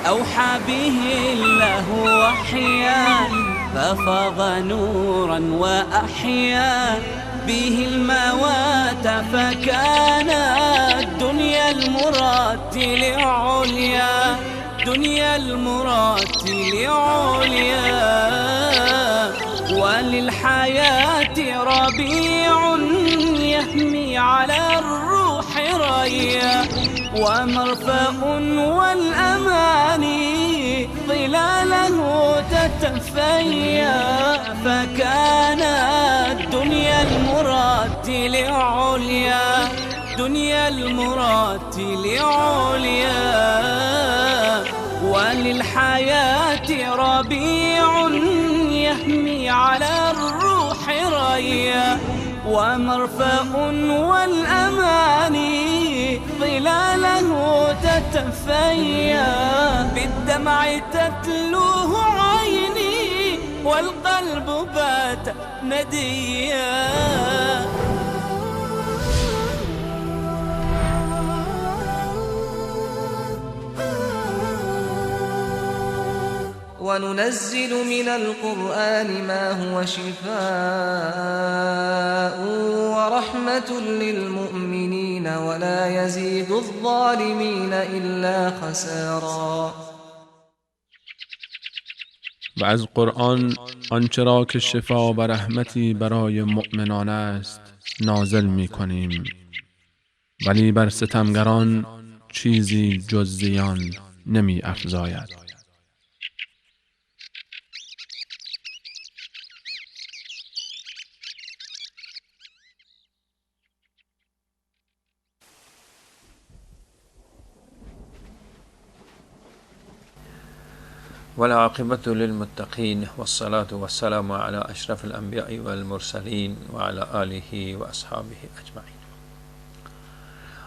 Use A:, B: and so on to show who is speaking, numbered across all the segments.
A: أوحى به الله وحيا، ففاض نورا وأحيا به الموات، فكان الدنيا المرتل عليا، دنيا المرتل عليا. وللحياة ربيع يهمي على الروح ريا، ومرفأ والأماني ظلاله تتفيا، فكان الدنيا المرتل عليا، دنيا المرتل عليا. وللحياة ربيع يهمي على الروح ريا، ومرفأ والأماني ظلاله تتفيا، بالدمع تتلوه عيني والقلب بات نديا.
B: وننزل من القرآن ما هو شفاء ورحمة للمؤمنين ولا يزيد الظالمين إلا خسارا.
C: و از قرآن آنچه را که شفا و رحمتی برای مؤمنان است نازل می کنیم، ولی بر ستمگران چیزی جز زیان نمی افزاید.
D: والعاقبة للمتقين والصلاة والسلام على أشرف الأنبياء والمرسلين وعلى آله وأصحابه أجمعين.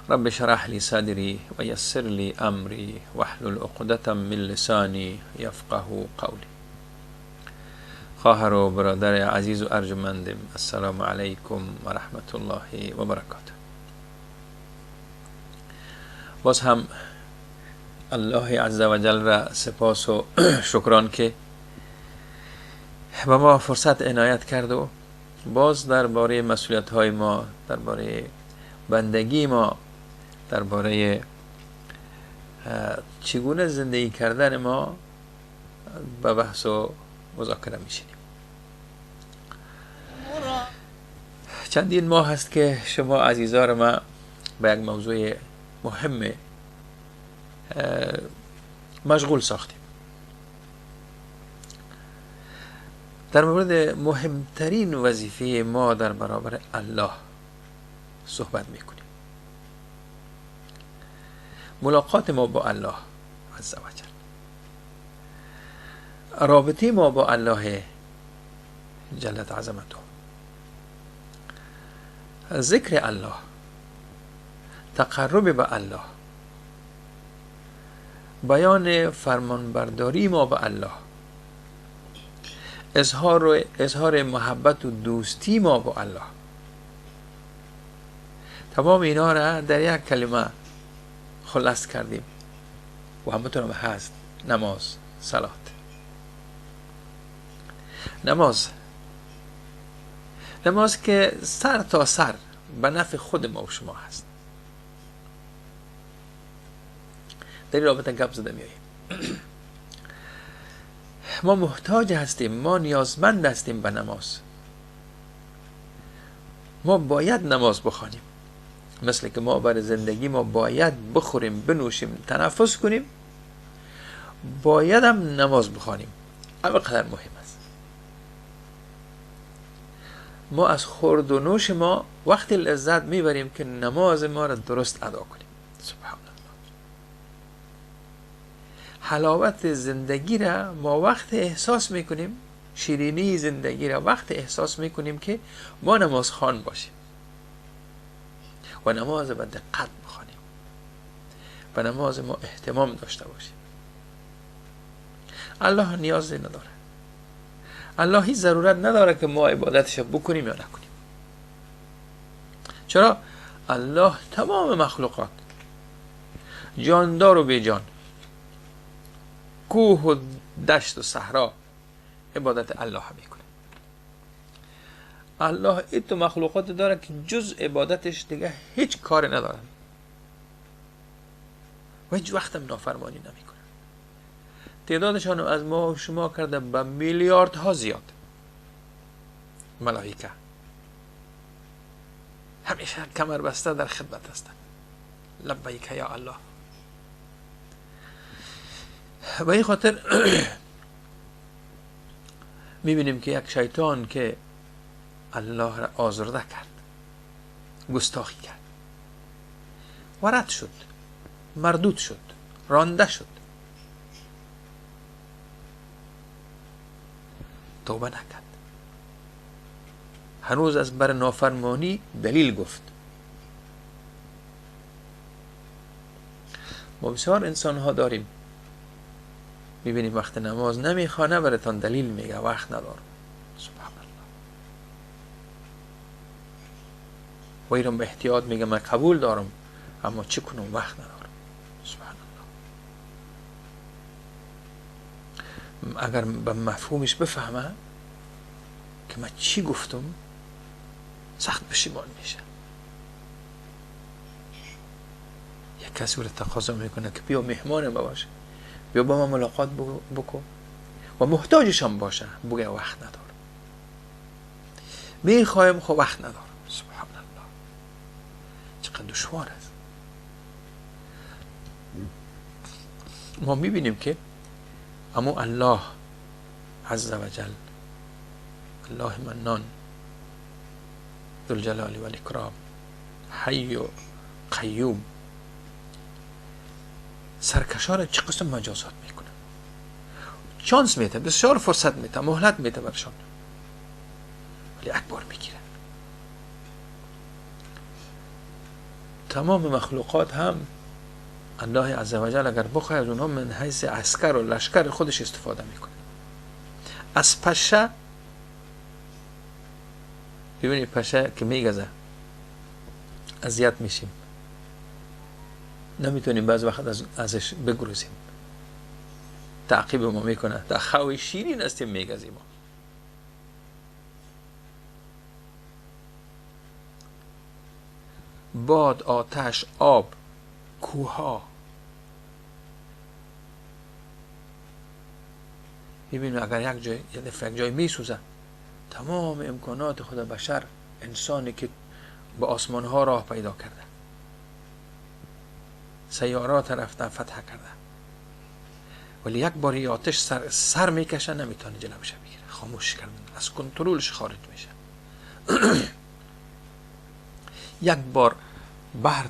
D: رب اشرح لي صدري ويسر لي أمري واحلل عقدة من لسانی یفقه قولی. خواهر و برادر عزیز و ارجمندم، السلام علیکم و رحمت الله و برکاته. باز هم الله عزوجل را سپاس و شکران که به ما فرصت عنایت کرد و باز درباره مسئولیت های ما، درباره بندگی ما، درباره چگونه زندگی کردن ما به بحث و مذاکره میشینیم. چندین ماه هست که شما عزیزان ما به یک موضوع مهم مشغول ساختیم، در مورد مهمترین وظیفه ما در برابر الله صحبت میکنیم، ملاقات ما با الله عزوجل، رابطه ما با الله جلت عظمته، ذکر الله، تقرب به الله، بیان فرمانبرداری ما به الله، اظهار محبت و دوستی ما با الله. تمام اینا را در یک کلمه خلاص کردیم و همونطور هم هست: نماز، صلات. نماز که سر تا سر به نفع خود ما و شما هست. در این رابطه گپ زده میاییم. ما محتاج هستیم، ما نیازمند هستیم به نماز. ما باید نماز بخوانیم، مثل که ما برای زندگی ما باید بخوریم، بنوشیم، تنفس کنیم، باید هم نماز بخوانیم. اما قدر مهم است. ما از خورد و نوش ما وقتی لذت میبریم که نماز ما را درست ادا کنیم. سبحان الله. حلاوت زندگی را ما وقت احساس میکنیم، شیرینی زندگی را وقت احساس میکنیم که ما نماز خوان باشیم و نماز به دقت بخوانیم و نماز ما اهتمام داشته باشیم. الله نیازی نداره، الله هیچ ضرورت نداره که ما عبادتش بکنیم یا نکنیم. چرا؟ الله تمام مخلوقات، جاندار و بیجان، کوه و دشت و صحرا عبادت الله میکنه. الله ایتو مخلوقات داره که جز عبادتش دیگه هیچ کاری ندارن و هیچ وقتم نافرمانی نمیکنه. تعدادشان از ما و شما کرده به میلیاردها زیاد. ملائکه همیشه کمر بسته در خدمت هستند. لبیک یا الله. به این خاطر میبینیم که یک شیطان که الله را آزرده کرد، گستاخی کرد و رد شد، مردود شد، رانده شد، توبه نکرد، هنوز از بر نافرمانی دلیل گفت. ما بسیار انسان ها داریم میبینیم وقت نماز نمیخوانه، براتان دلیل میگه وقت ندارم. سبحان الله. و ایران به احتیاط میگه من قبول دارم اما چه کنم وقت ندارم. سبحان الله. اگر به مفهومش بفهمه که من چی گفتم سخت پشیمان میشه. یک کسی رو تقاضا میکنه که بیا مهمان ما باشه، بیا با ما ملاقات بکن و محتاجش هم باشه، بگه وقت ندارم، میخوایم خب وقت ندارم. سبحان الله، چقدر دشوار است. ما میبینیم که اما الله عز وجل، الله منان ذوالجلال والاکرام، حی و قیوم، سرکشا را چه قسم مجازات میکنه، چانس میده، بسیار فرصت میده، مهلت میده برشان، ولی یک بار میگیره. تمام مخلوقات هم الله عزوجل اگر بخواه از اونها من حیث عسکر و لشکر خودش استفاده میکنه. از پشه ببینید، پشه که میگزه اذیت میشیم، نمیتونیم بعض وقت ازش بگریزیم، تعقیب ما میکنه، در خوی شیرین هستیم میگزیم ما. باد، آتش، آب، کوها، میبینیم اگر یک جای یه دفعه یک جای میسوزه، تمام امکانات خود بشر، انسانی که به آسمان ها راه پیدا کرده، سیارات رفته فتح کرده، ولی یک بار آتش سر میکشه، نمیتونه جلوش بگیره، خاموش کردن، از کنترلش خارج میشه. یک بار بحر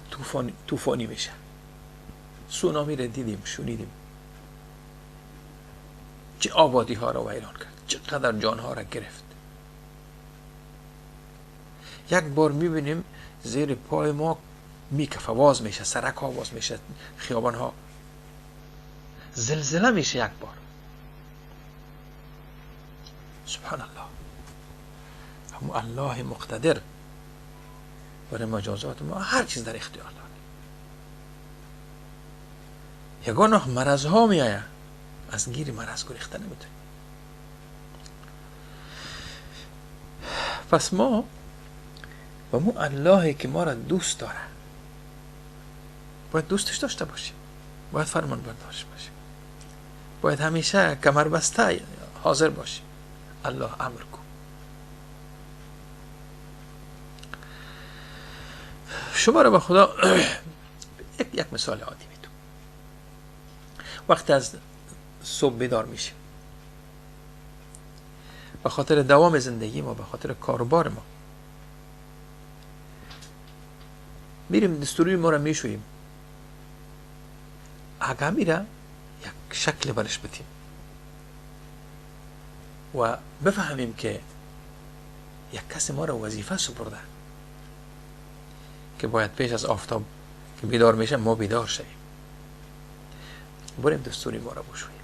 D: طوفانی میشه، سونامی رو دیدیم، شنیدیم، چه آبادی ها رو ویران کرد، چقدر جان ها را گرفت. یک بار میبینیم زیر پای ما میکفه، واز میشه، سرک ها واز میشه، خیابان ها زلزله میشه یک بار. سبحان الله. اما الله مقتدر برای مجازات ما هر چیز در اختیار داره. یگانه مرض ها میآید، از گیر مرض گریخته نمیتونیم. پس ما و مو اللهی که ما را دوست داره باید دوستش داشته باشیم، باید فرمان بردارش باشیم، باید همیشه کمر بسته حاضر باشیم. الله امر کن. شما را به خدا یک مثال عادی میتونم. وقتی از صبح بیدار میشیم، به خاطر دوام زندگی ما، به خاطر کاروبار ما، میریم دستوری ما را میشوییم. اگر میره یک شکل برش بدیم و بفهمیم که یک کسی ما را وظیفه سپرده که باید پیش از آفتاب که بیدار میشه ما بیدار شویم، بریم دستوری ما را بشوییم،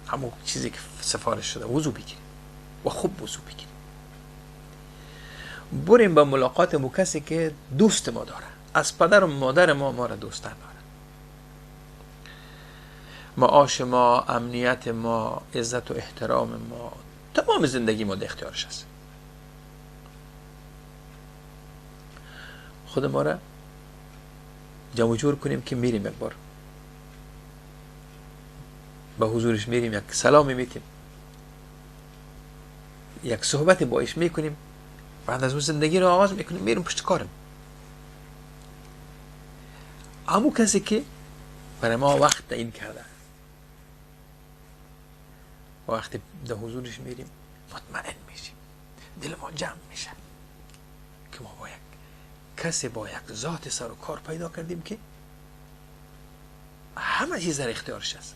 D: همون چیزی که سفارش شده وضو بگیریم و خوب وضو بگیریم، بریم به ملاقات مو کسی که دوست ما داره، از پدر و مادر ما را دوست داره. معاش ما، امنیت ما، عزت و احترام ما، تمام زندگی ما در اختیارش است. خود ما را جمع جور کنیم که میریم یک بار به حضورش میریم، یک سلامی میتیم، یک صحبت بایش میکنیم، بعد از اون زندگی رو آغاز میکنیم، میریم پشت کارم. همون کسی که برای ما وقت تعیین کرده، وقتی در حضورش میریم مطمئن میشیم، دل ما جمع میشه که ما با یک کسی، با یک ذات سر و کار پیدا کردیم که همه چیز در اختیارش است.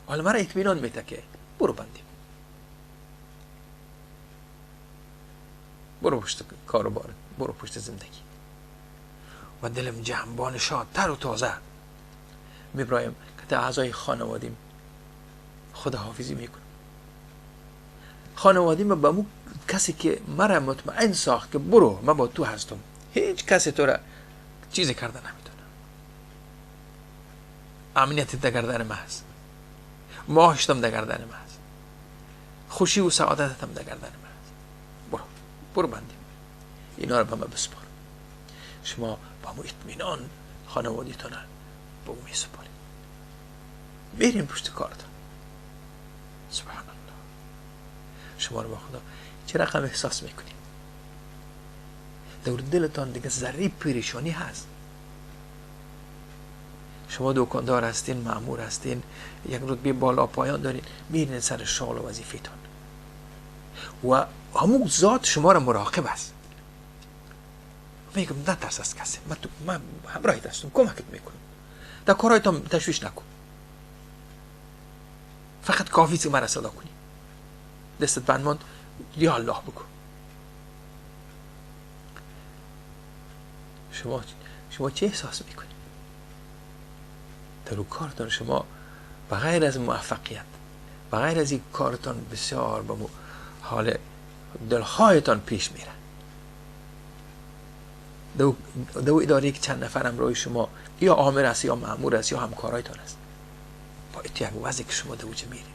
D: حالا مرا اطمینان میده که برو بندیم، برو پشت کار و بار، برو پشت زندگی. و دلم جنبان شادتر و تازه میبرایم که اعضای خانوادیم خداحافظی میکنم. خانوادیم به مو کسی که مرا مطمئن ساخت که برو من با تو هستم، هیچ کسی تو را چیزی کرده نمیتونه، امنیت در گردن من هست، معاشتم در گردن من هست، خوشی و سعادتم در گردن من هست، برو برو بندیم، اینا رو به من بسپار. شما با مو اطمینان خانوادیتون به او میسپارید، میریم پشت کارتون. سبحان الله. شما رو با خدا چه رقم احساس میکنید؟ در دلتان دیگه ذره پریشانی هست. شما دکاندار هستین، مأمور هستین، یک رتبه بالا پایان دارین، میرین سر شغل و وظیفه‌تان و همون ذات شما رو مراقب است. میگم نترس از کسی، من همراهت هستم، کمکت میکنم، در کارهایتان تشویش نکن، فقط کافی است که مرا صدا کنی، دستت بند ماند یا الله بکن. شما چه احساس میکنید؟ در او کارتان شما بغیر از موفقیت، بغیر از این کارتان بسیار با حال دلخواهتان پیش میره. دو اداره که چند نفر همراه شما یا آمر است یا مأمور است یا همکارایتان است، با یک وضعی که شما دوجه میرید،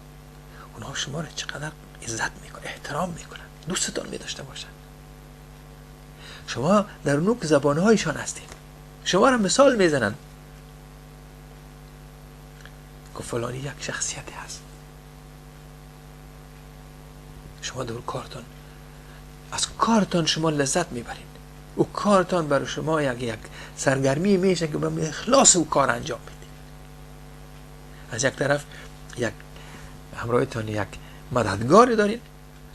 D: اونها شما را چقدر عزت میکنن، احترام میکنن، دوستتان میداشته باشن. شما در نوک زبانهایشان هستید، شما را مثال میزنن که فلانی یک شخصیتی هست. شما در کارتان، از کارتان شما لذت میبرید، او کارتان برای شما یک سرگرمی میشه که به اخلاص او کار انجام میدید. از یک طرف یک همراهتان یک مددگاری دارید،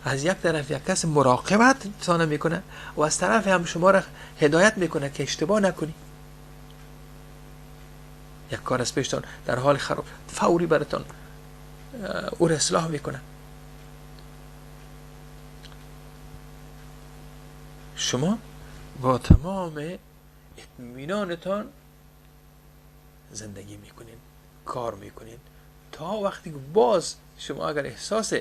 D: از یک طرف یک کس مراقبت تان میکنه و از طرف هم شما را هدایت میکنه که اشتباه نکنی. یک کار از پیشتان در حال خراب فوری براتان او را اصلاح میکنه. شما با تمام اطمینانتان زندگی میکنین، کار میکنین، تا وقتی که باز شما اگر احساس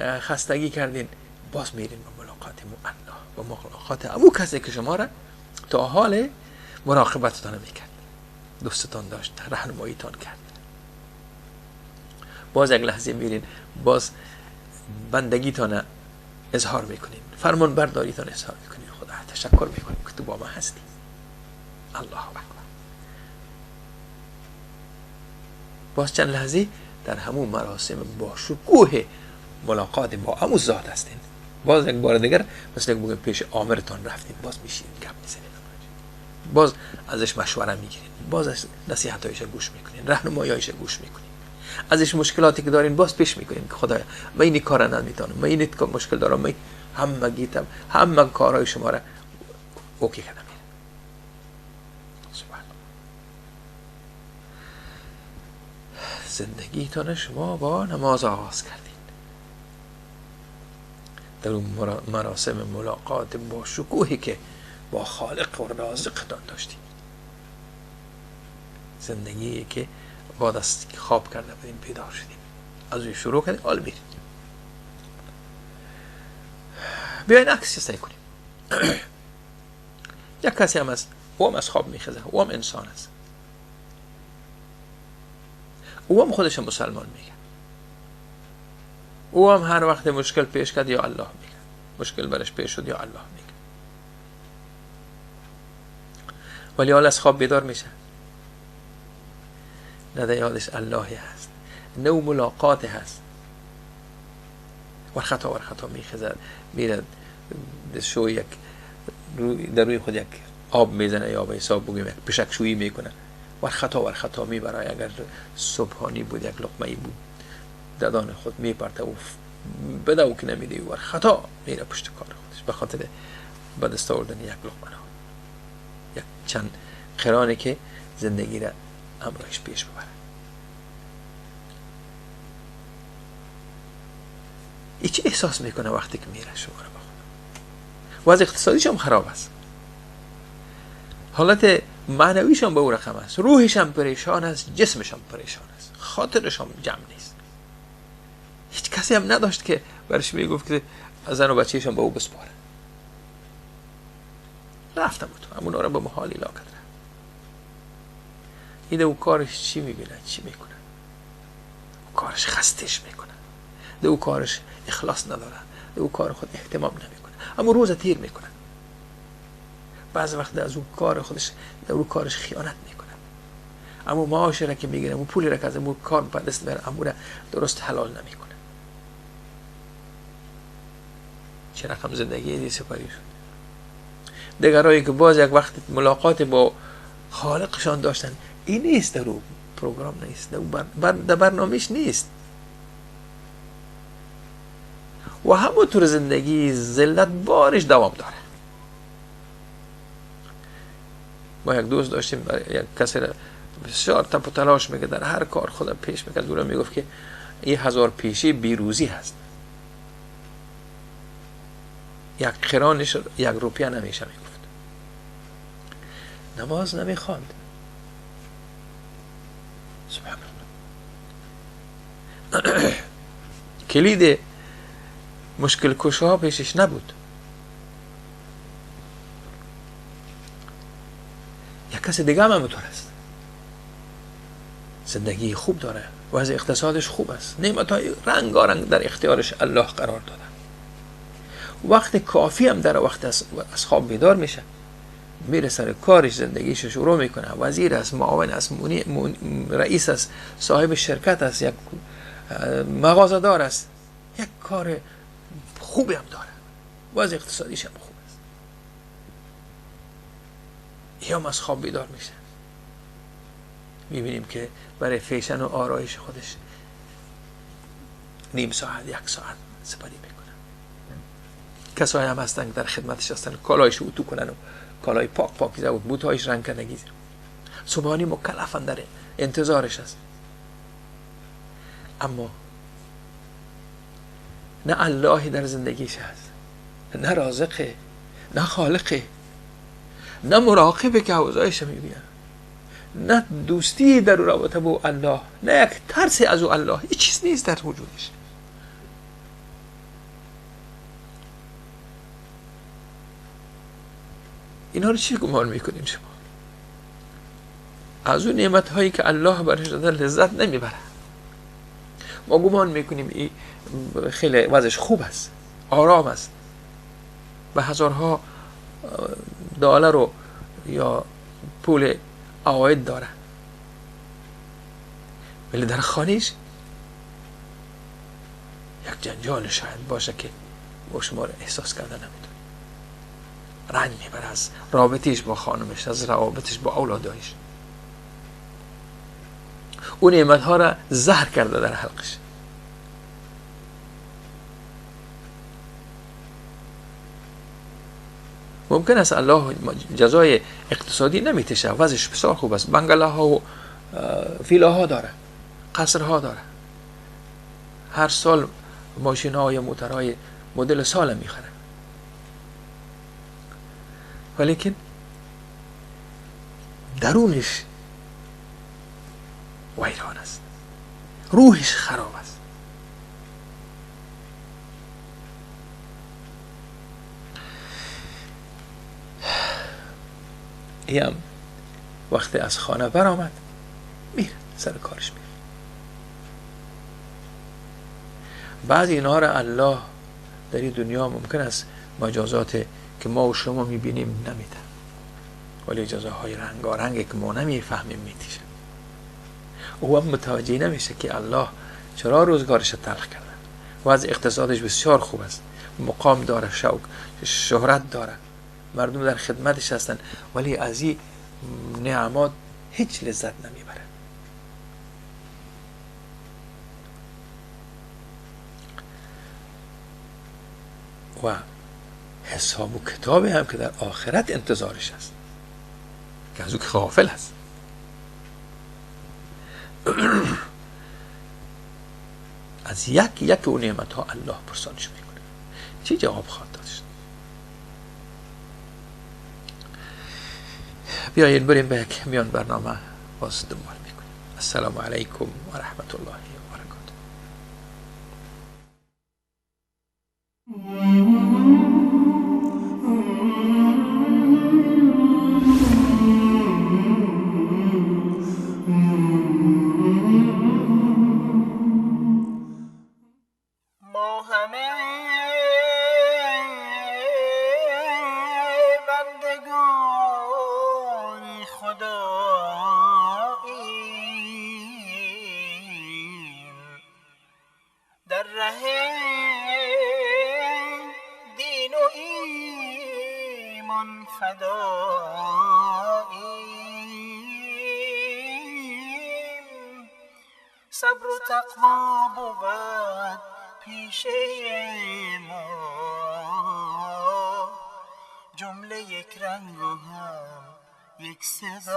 D: خستگی کردین، باز میرین به ملاقات الله، به ملاقات امو کسی که شما را تا حال مراقبتتان میکرد، دوستتان داشت، راهنماییتان کرد. باز یک لحظه میرین، باز بندگیتان اظهار میکنین، فرمان برداریتان اظهار میکنین، خدا تشکر میکنیم که تو با ما هستی. الله اکبر. باز چند لحظه در همون مراسم با شکوه ملاقات با همون ذات هستین. باز یک بار دیگر مثل یک بگیم پیش آمرتان رفتین، باز میشین گپ میزنین، باز ازش مشوره میگیرین، باز از نصیحتایش گوش میکنین، راهنمایی‌هایش گوش میکنین، ازش مشکلاتی که دارین باز پیش میکنین که خدایا من این کار نمیتونم، من این مشکل دارم، من همه گیتم، همه کارهای شما را okay کردم. سبحان الله. زندگیتان شما با نماز آغاز کردین، در اون مراسم ملاقات با شکوهی که با خالق و رازقتان داشتین، زندگی که بعد از خواب کرده بودین پیدا شدیم، از اون شروع کردیم، حال میریم. بیاین عکس سعی کنیم. یک کسی هم است، او هم از خواب میخزه، او هم انسان است، او هم خودش مسلمان میگه، او هم هر وقت مشکل پیش کرد یا الله میگه، مشکل برش پیش شد یا الله میگه، ولی حالا از خواب بیدار میشه، نه در یادش اللهی هست، نه او ملاقات هست، ورخطا میخزد، میره شو یک در روی خود یک آب میزنه یا به حساب بگیم یک پشکشویی میکنه، ورخطا میبره. اگر صبحانی بود یک لقمه ای بود ددان خود میپرته و بده او که نمیده، ورخطا میره پشت کار خودش به خاطر به دست آوردن یک لقمه نان، یک چند قرانه که زندگی را همراهش پیش ببره. ای چه احساس میکنه وقتی که میره شما را بخونه؟ وضع اقتصادیش هم خراب است، حالت معنویش هم به او رقم است، روحش هم پریشان است، جسمش هم پریشان است، خاطرش هم جمع نیست. هیچ کسی هم نداشت که برش میگفت که زن و بچه‌ش هم به او بسپاره. رفتم تو همونا را به محالی لا کرد. این او کارش چی میبینه، چی میکنه؟ او کارش خستش میکنه، او کارش اخلاص نداره، او کار خود اهتمام نمیکنه، اما روز تیر میکنه. بعض وقت از او کار خودش، در او کارش خیانت میکنه، اما معاش را که میگیره، اما پولی را که از او کار به دست میاره، اما را درست حلال نمیکنه. چه رقم زندگی دی سپری شد. دیگرایی که باز یک وقت ملاقات با خالقشان داشتن، این نیست، در او پروگرام نیست، در برنامهش نیست، و همونطور زندگی ذلت بارش دوام داره. ما یک دوست داشتیم، یک کسی را بسیار تپ و تلاش میکرد، در هر کار خود پیش میکرد، او میگفت که این 1000 پیشی بیروزی هست، یک قرانش 1 روپیه نمیشه میگفت. نماز نمیخواند. سبحان الله. کلید مشکل کشا پیشش نبود. یک کس دیگه هم همونطور است، زندگی خوب داره، وضع اقتصادش خوب است، نعمت‌های رنگارنگ در اختیارش الله قرار داده، وقت کافی هم در وقت از خواب بیدار میشه، میره سر کارش، زندگیش شروع میکنه، وزیر است، معاون است، رئیس است، صاحب شرکت است، یک مغازه دار است، یک کار خوبی هم داره، وضع اقتصادیش هم خوب است، یا هم از خواب بیدار میشه، میبینیم که برای فیشن و آرایش خودش نیم ساعت 1 ساعت سپری میکنه. کسایی هم هستن که در خدمتش هستن، کالایش اتو کنن و کالای پاک پاکیزه و بوتهایش رنگ کردگی، صبحانی مکلفن در انتظارش هست. اما نه اللهی در زندگیش هست، نه رازقه، نه خالقه، نه مراقبه که اوضاعش میبینه، نه دوستی در رابطه با الله، نه یک ترس از او الله، هیچ چیز نیست در وجودش. اینها رو چی گمان میکنیم شما؟ از اون نعمت هایی که الله برش داده لذت نمیبره. ما گمان میکنیم این خیلی وضعش خوب است، آرام است، به هزارها دلار رو یا پول عواید داره، ولی در خانهش یک جنجال شاید باشه که با شما رو احساس کرده نمیتونیم. رنج میبره از رابطهش با خانمش، از روابطش با اولادایش. اون نعمتها را زهر کرده در حلقش. ممکن است الله جزای اقتصادی نمیتشه، وضعش بسیار خوب است، بنگله ها و ویلاها داره، قصرها داره، هر سال ماشین های موترهای مدل سال میخره، ولیکن درونش ویران است، روحش خراب است. ایم وقتی از خانه برآمد میره سر کارش، میره بعضی اینها را الله در این دنیا ممکن است مجازات که ما و شما میبینیم نمیده، ولی جزاهای رنگارنگی که ما نمیفهمیم میتیشه. او هم متوجه نمیشه که الله چرا روزگارش تلخ کرده. وضع اقتصادش بسیار خوب است، مقام داره، شوق شهرت داره، مردم در خدمتش هستن، ولی از این نعمات هیچ لذت نمیبره. و حساب و کتابی هم که در آخرت انتظارش است که از او که غافل است. از یک یک اون نعمت ها الله پرسانش میکنه، چی جواب خواهد داد؟ بیایید بریم به یک میان برنامه باز دنبال میکنیم. السلام علیکم و رحمت الله و برکاته.
E: ما همه بندگان خداییم، در ره دین و ایمان فداییم. صبر و تقوا بود پیشه ما، جمله یک رنگ و هم یک صداییم.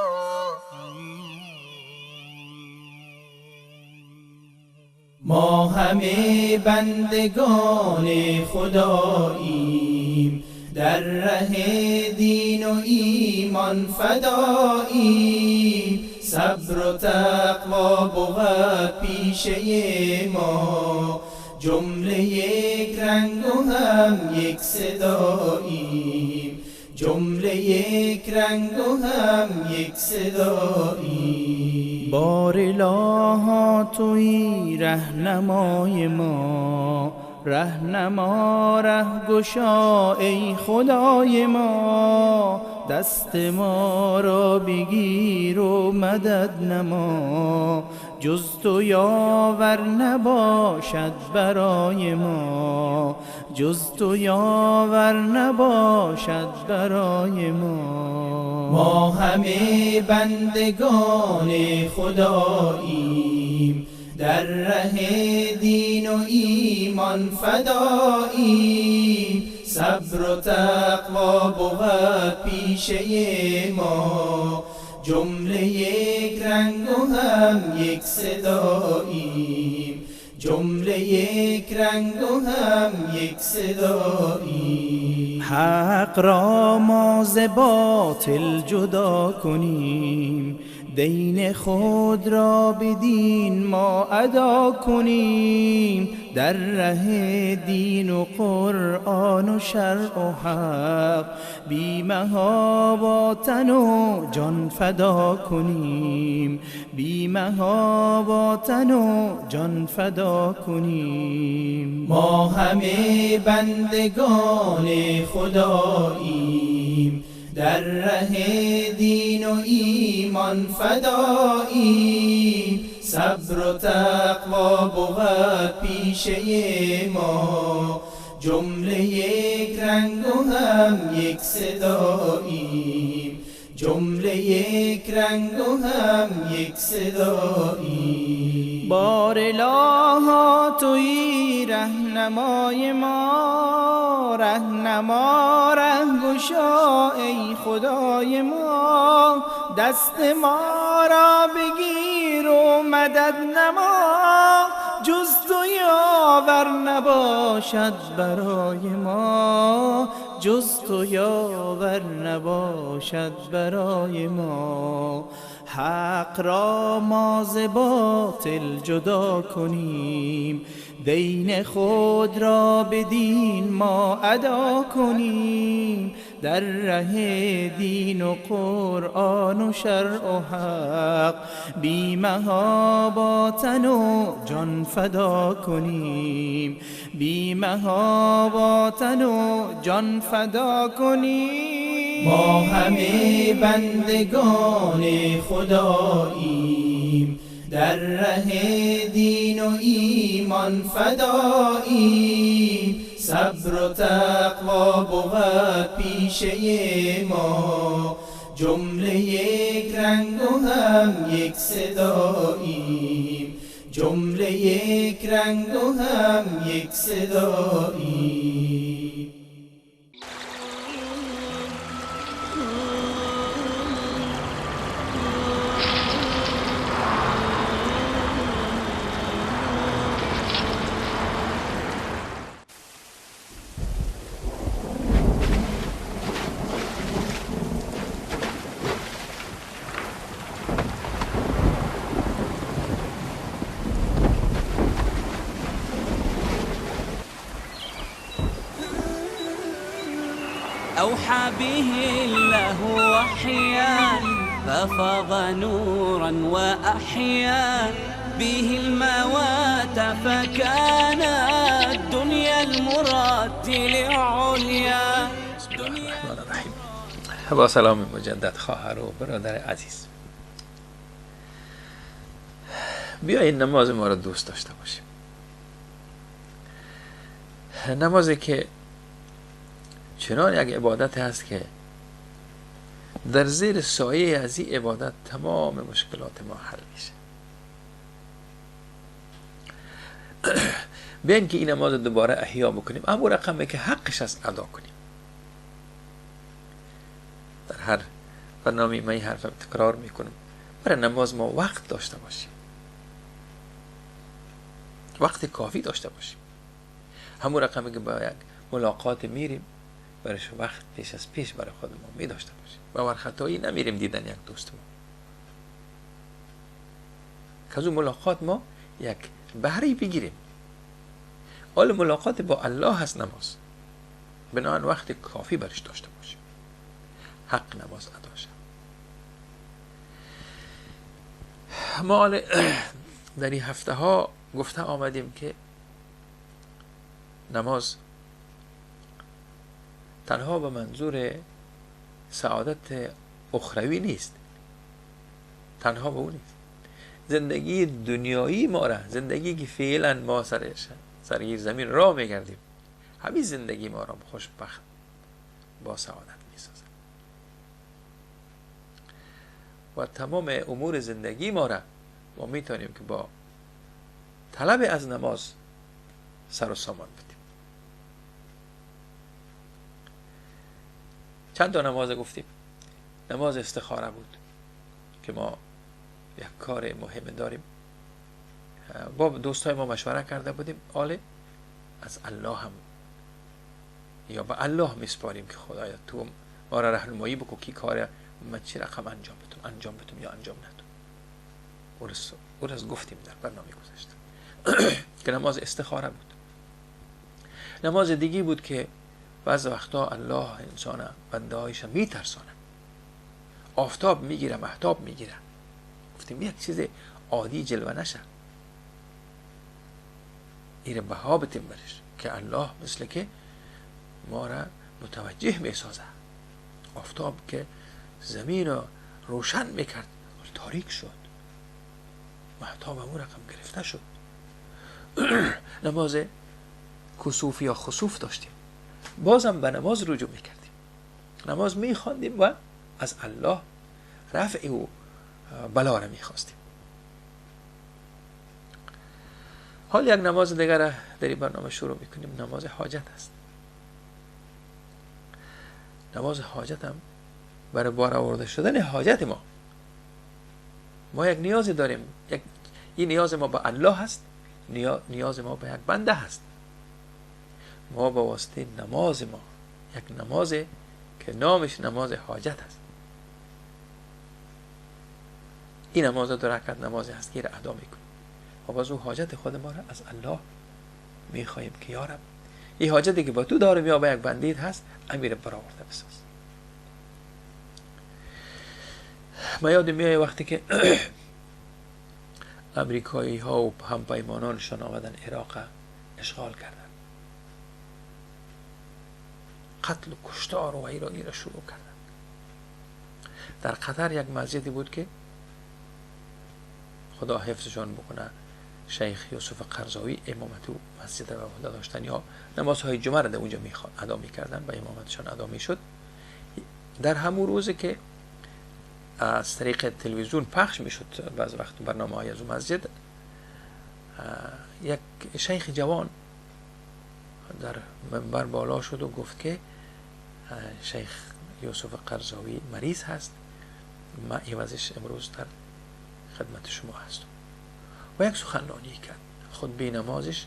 E: ما همه بندگان خداییم، در ره دین و ایمان فداییم. صبر و تقوا بود پیشه ما، جمله یک رنگ و هم یک صداییم. جمله یک رنگ و هم یک صداییم. بار الها تویی رهنمای ما، رهنما رهگشا ای خدای ما. دست ما را بگیر و مدد نما، جز تو یاور نباشد برای ما، جز تو یاور نباشد برای ما. ما همه بندگان خداییم، در ره دین و ایمان فداییم. صبر و تقوا بود پیشه ما، جمله یک رنگ و هم یک صداییم. جمله یک رنگ و هم یک صداییم. حق را ما ز باطل جدا کنیم، دین خود را به دین ما ادا کنیم. در ره دین و قرآن و شرع و حق، بی محابا تن و جان فدا کنیم. بی محابا تن و جان فدا کنیم. ما همه بندگان خداییم، در ره دین و ایمان فداییم. صبر و تقوا بود پیشه ما، جمله یک رنگ و هم یک صداییم. جمله یک رنگ و هم یک صداییم. بار الها تویی رهنمای ما، رهنما رهگشا ای خدای ما. دست ما را بگیر و مدد نما، جز تو یاور نباشد برای ما، جز تو یاور نباشد برای ما. حق را ما ز باطل جدا کنیم، دین خود را به دین ما ادا کنیم. در ره دین و قرآن و شرع و حق. بی محابا تن و جان فدا کنیم، بی محابا تن و جان فدا کنیم. ما همه بندگان خداییم، در ره دین و ایمان فداییم. صبر و تقوا بود پیشه ما، جمله یک رنگ و هم یک صداییم، جمله یک رنگ و هم یک صداییم.
A: أوحى به الله وحيا ففاض نورا وأحيا به الموات، فكان الدنيا المرتل عليا.
D: بسم الله الرحمن الرحیم. با سلام مجدد خواهر و برادر عزیز، بیایید نماز ما را دوست داشته باشیم. نمازی که چنان یک عبادت هست که در زیر سایه از این عبادت تمام مشکلات ما حل میشه. بیاین که این نماز دوباره احیا بکنیم، اما رقمه که حقش است ادا کنیم. در هر برنامه من این حرف تکرار میکنم، برای نماز ما وقت داشته باشیم، وقت کافی داشته باشیم. همون رقمی که با یک ملاقات میریم برش وقت پیش از پیش برای خود ما می داشته باشیم و بر خطایی نمیریم دیدن یک دوست ما، که از اون ملاقات ما یک بهره بگیریم. حال ملاقات با الله هست نماز، بنابراین وقت کافی برش داشته باشیم، حق نماز ادا شد. ما در این هفته ها گفته آمدیم که نماز تنها به منظور سعادت اخروی نیست، تنها به اون نیست. زندگی دنیایی ما را، زندگی که فعلا ما سر زمین را میگردیم، همین زندگی ما را خوشبخت با سعادت میسازد و تمام امور زندگی ما را ما میتونیم که با طلب از نماز سر و سامان بدیم. چند تا نماز گفتیم؟ نماز استخاره بود که ما یک کار مهم داریم، با دوستای ما مشوره کرده بودیم، آله از الله هم یا به الله میسپاریم که خدایا تو ما را راهنمایی بکن که کار ما چی رقم انجام بدم، انجام بدم یا انجام ندم. او را گفتیم در برنامه گذشته که نماز استخاره بود. نماز دیگی بود که بعض وقتا الله انسان بنده هایش میترسانه، آفتاب میگیره، مهتاب میگیره. گفتیم یک چیز عادی جلوه نشه، ایره بها بتیم برش که الله مثل که ما را متوجه میسازه. آفتاب که زمین رو روشن میکرد تاریک شد، مهتاب همون رقم گرفته شد. نماز کسوف یا خسوف داشتیم، بازم به نماز رجوع میکردیم، نماز میخواندیم و از الله رفع او بلا را میخواستیم. حال یک نماز دیگر را در این برنامه شروع میکنیم، نماز حاجت است. نماز حاجت هم برای برآورده شدن حاجت ما، ما یک نیازی داریم، این نیاز ما به الله هست، نیاز ما به یک بنده هست. ما با واسطه نماز ما، یک نماز که نامش نماز حاجت است، این نماز دو رکعت نماز هست که ادا میکنیم و باز او حاجت خود ما را از الله میخواهیم که یا رب این حاجتی که با تو دارم یا با یک بندید هست امیر برآورده بساز. ما یادم میاد وقتی که امریکایی ها و همپیمانانشان آمدن عراق اشغال کردن، قتل و کشتار و ویرانی را شروع کردن. در قطر یک مسجدی بود که خدا حفظشان بکنه، شیخ یوسف قرضاوی امامت او مسجد را به عهده داشتن، یا نمازهای جمعه را در اونجا ادا میکردن، به امامتشان ادا میشد. در همون روزی که از طریق تلویزیون پخش میشد بعض وقت برنامه های از اون مسجد، یک شیخ جوان در منبر بالا شد و گفت که شیخ یوسف قرضاوی مریض هست، ما عوضش امروز در خدمت شما هستم. و یک سخنرانی کرد. خطبه نمازش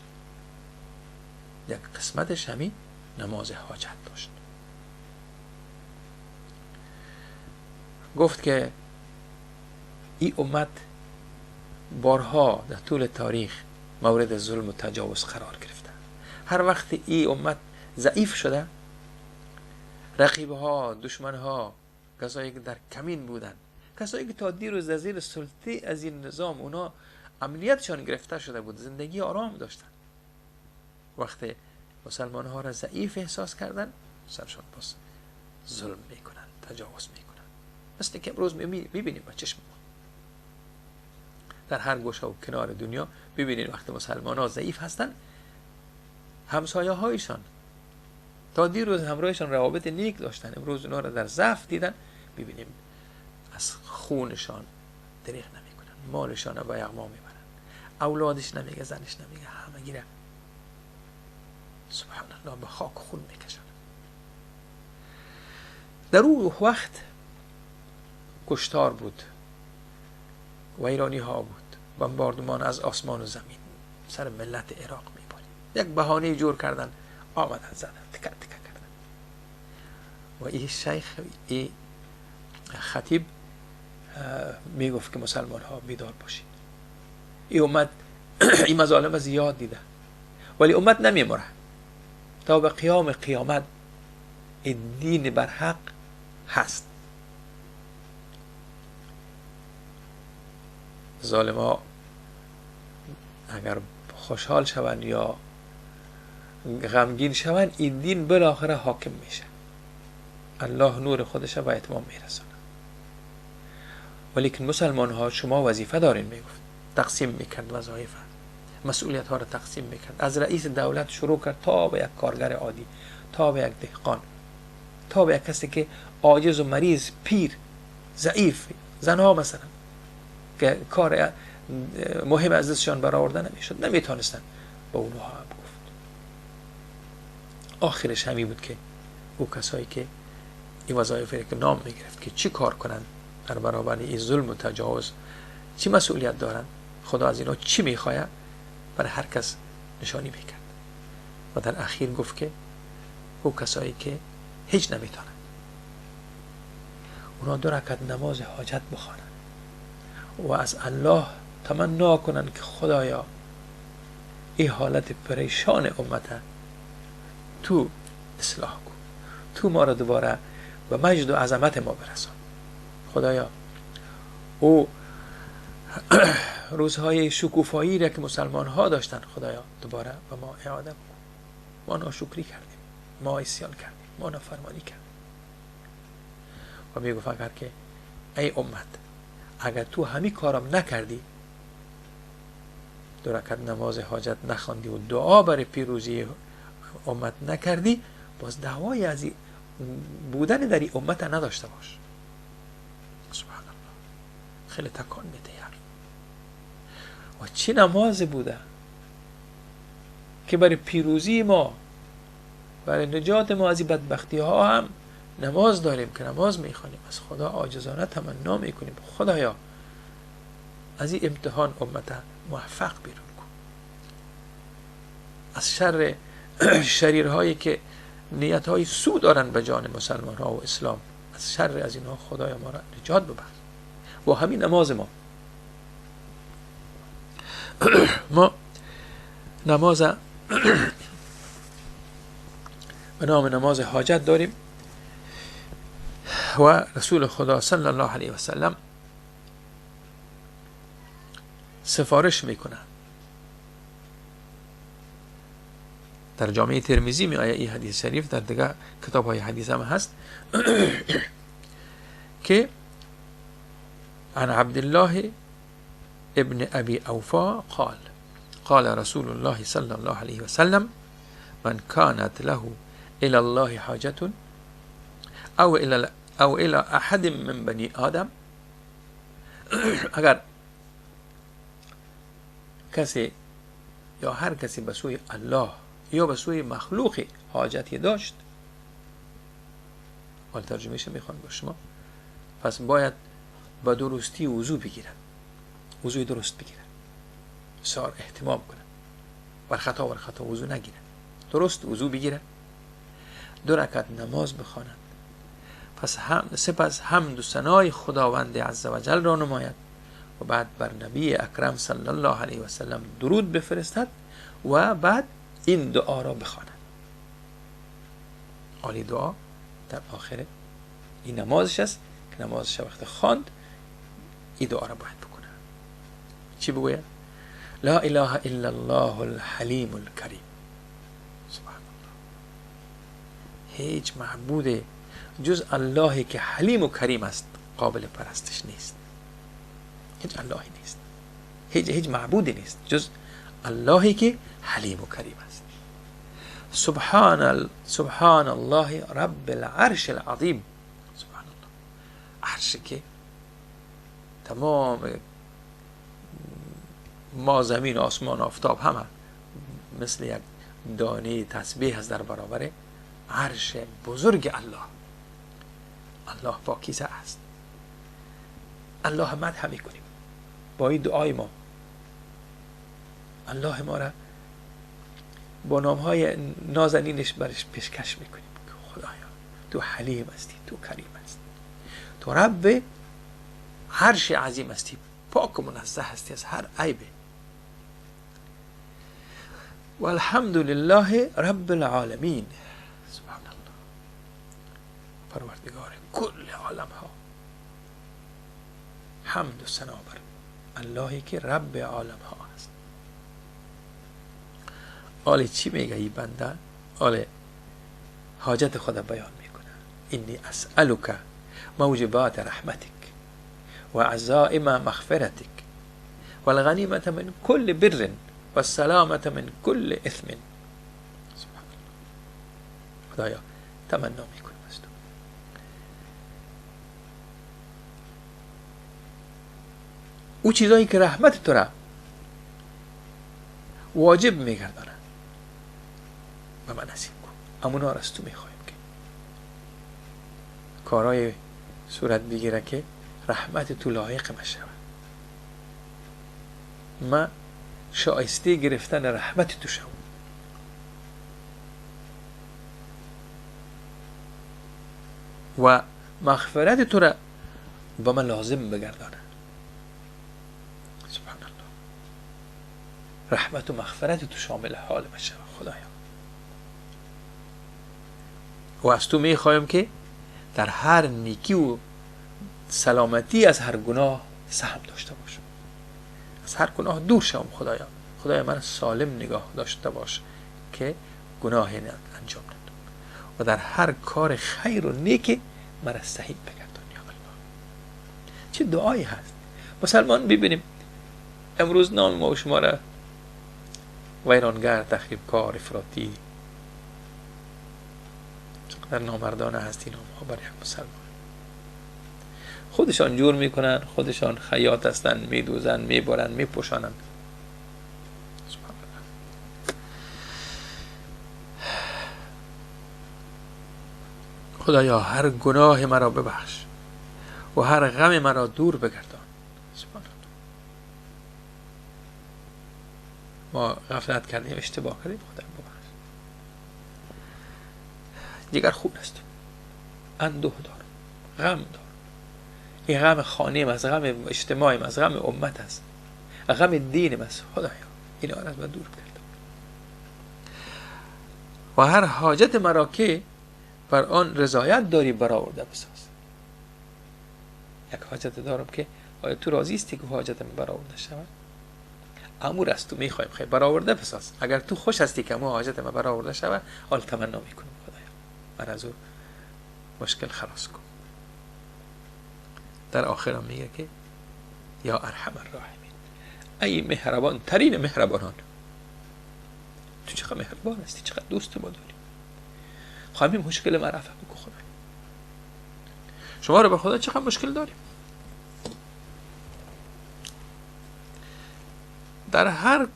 D: یک قسمتش همین نماز حاجت داشت. گفت که این امت بارها در طول تاریخ مورد ظلم و تجاوز قرار گرفته. هر وقت این امت ضعیف شده، رقیب ها، دشمن ها، کسایی که در کمین بودن، کسایی که تا دیروز در زیر سلطه از این نظام اونا امنیتشان گرفته شده بود، زندگی آرام داشتن، وقتی مسلمان ها را ضعیف احساس کردن، سرشان باز ظلم میکنن، تجاوز میکنن، مثل که امروز میبینیم با چشم ما در هر گوشه و کنار دنیا. ببینید وقتی مسلمان ها ضعیف هستن، همسایه هایشان تا دیروز همراهشان روابط نیک داشتن، امروز اونا را در ضعف دیدن، ببینیم از خونشان دریغ نمیکنن، مالشان را به یغما میبرن، اولادش نمیگه، زنش نمیگه، همه گیره سبحان الله به خاک خون میکشن. در او وقت کشتار بود، ویرانی ها بود، بمباردمان از آسمان و زمین سر ملت عراق میبارید. یک بهانه جور کردن، آمدن زدن، تکه تکه کردن. و این شیخ، این خطیب میگفت که مسلمان ها بیدار باشید، این امت این مظالم زیاد دیده، ولی امت نمیمره تا به قیام قیامت. این دین بر حق هست. ظالم ها اگر خوشحال شوند یا غمگین شوند، این دین بالاخره حاکم میشه. الله نور خودش به اتمام میرسانه. ولیکن مسلمان ها شما وظیفه دارین، میگفت، تقسیم میکرد وظایف، مسئولیت ها را تقسیم میکرد، از رئیس دولت شروع کرد تا به یک کارگر عادی، تا به یک دهقان، تا به یک کسی که عاجز و مریض، پیر، ضعیف، زنها مثلا که کار مهم از دستشان برآورده نمیشد، نمیتونستن، با اونها هم گفت. آخرش همی بود که او کسایی که این وظایف که نام میگرفت که چی کار کنن در برابر این ظلم و تجاوز، چی مسئولیت دارن، خدا از اینا چی میخواد، برای هر کس نشانی میکرد. و در اخیر گفت که او کسایی که هیچ نمیتونن، اونا 2 رکعت نماز حاجت بخوانن و از الله تمنا کنن که خدایا این حالت پریشان امت تو اصلاح کن، تو ما را دوباره به مجد و عظمت ما برسان. خدایا او روزهای شکوفایی را که مسلمان ها داشتن، خدایا دوباره به ما اعاده بکن. ما ناشکری کردیم، ما عصیان کردیم، ما نافرمانی کردیم. و میگفت اگر که ای امت، اگر تو همی کارم نکردی، 2 رکعت نماز حاجت نخواندی و دعا برای پیروزی امت نکردی، باز دعوای از بودن در این امت نداشته باش. سبحان الله، خیلی تکان میده. و چه نماز بوده که برای پیروزی ما، برای نجات ما از این بدبختی ها هم نماز داریم که نماز میخوانیم، از خدا عاجزانه تمنا میکنیم خدایا از این امتحان امت موفق بیرون کن، از شر شریرهایی که نیتهای سو دارن به جان مسلمان ها و اسلام، از شر از اینها خدایا ما را نجات ببخش. و همین نماز ما، ما نماز به نام نماز حاجت داریم و رسول خدا صلی الله علیه و سلم سفارش میکنه. در جامعه ترمذی می آید این حدیث شریف، در دیگه کتاب های حدیث هم هست که عن عبدالله ابن ابی اوفا قال قال رسول الله صلی الله علیه وسلم من كانت له الى الله حاجة او الى احد من بنی آدم. اگر کسی یا هر کسی به سوی الله یا به سوی مخلوق حاجتی داشت، حال ترجمهش میخوان با شما، پس باید با درستی وضو بگیرن، وضوی درست بگیرن، بسیار اهتمام کنن، بر خطا وضو نگیرن، درست وضو بگیرن، 2 رکعت نماز بخوانند، پس هم سپس حمد و ثنای خداوند عزوجل را نماید و بعد بر نبی اکرم صلی الله علیه و سلم درود بفرستد و بعد این دعا را بخواند. عالی دعا در آخر این نمازش است که نمازش وقت خواند این دعا را باید بکنه. چی بگوید؟ لا اله الا الله الحلیم الکریم. سبحان الله، هیچ معبود جز اللهی که حلیم و کریم است قابل پرستش نیست. هیچ اللهی نیست، هیچ معبودی نیست جز اللهی که حلیم و کریم است. سبحان الله رب العرش العظیم. سبحان الله، عرش که تمام ما زمین آسمان آفتاب همه مثل یک دانه تسبیح است در برابر عرش بزرگ الله. الله پاکیزه است. الله مدح میکنیم با این دعای ما. الله ما را با نامهای نازنینش برش پیشکش میکنیم که خدایا تو حلیم هستی، تو کریم هستی، تو رب عرش عظیم هستی، پاک و منزه هستی از هر عیب. و الحمد لله رب العالمین. سبحان الله، پروردگار کل عالم ها، حمد و ثنا بر اللهی که رب عالم ها است. آله چی میگه ای بنده؟ آله حاجت خود بیان میکنه. انی اسألک موجبات رحمتک و عزائم مغفرتک و الغنیمة من کل بر و السلامة من کل اثم. سبحان الله، خدایا تمنا میکنم از تو. او چیزایی که رحمت تو را واجب میگردانه به من نصیب کن، امونا را از تو میخوایم که کارای صورت بگیره که رحمت تو لایق ما شود، ما شایسته گرفتن رحمت تو شوم. و مغفرت تو را به من لازم بگردانه. سبحان الله، رحمت و مغفرت تو شامل حال ما شود خدایا. و از تو میخوایم که در هر نیکی و سلامتی از هر گناه سهم داشته باشم، از هر گناه دور شوم. خدایا، خدایا من سالم نگاه داشته باش که گناه انجام ندم و در هر کار خیر و نیک مرا سهیم بگردان یا الله. چه دعایی هست. مسلمان ببینیم امروز نام ما و شما را ویرانگر، تخریبکار، افراطی، چقدر نامردانه هست این نام‌ها برای یک مسلمان. خودشان جور میکنن، خودشان خیاط هستن، میدوزن، میبرن، میپوشانن. سبحان الله. خدایا هر گناه مرا ببخش و هر غم مرا دور بگردان. سبحان الله. ما غفلت کردیم، اشتباه کردیم، خدا ببخش. دیگر خون است، اندوه دارم، غم دارم. این غم خانه است، غم اجتماعی است، غم امت است، غم دین است. خدایا اینا را از من دور بگردان و هر حاجت مرا که بر آن رضایت داری برآورده بساز. یک حاجت دارم که آیا تو راضی هستی که حاجتم برآورده شود؟ امور از تو میخوایم، خیلی برآورده بساز. اگر تو خوش هستی که مو حاجت ما برآورده شوه، حال تمنا میکنم خدایا من از او مشکل خلاص کن. در آخر هم میگه که یا ارحم الراحمین، ای مهربان ترین مهربانان، تو چقدر مهربان هستی، چقدر دوست ما داری، خواهیم مشکل ما رفع بکن خدایا. شما رو به خدا چقدر مشکل داریم. در هر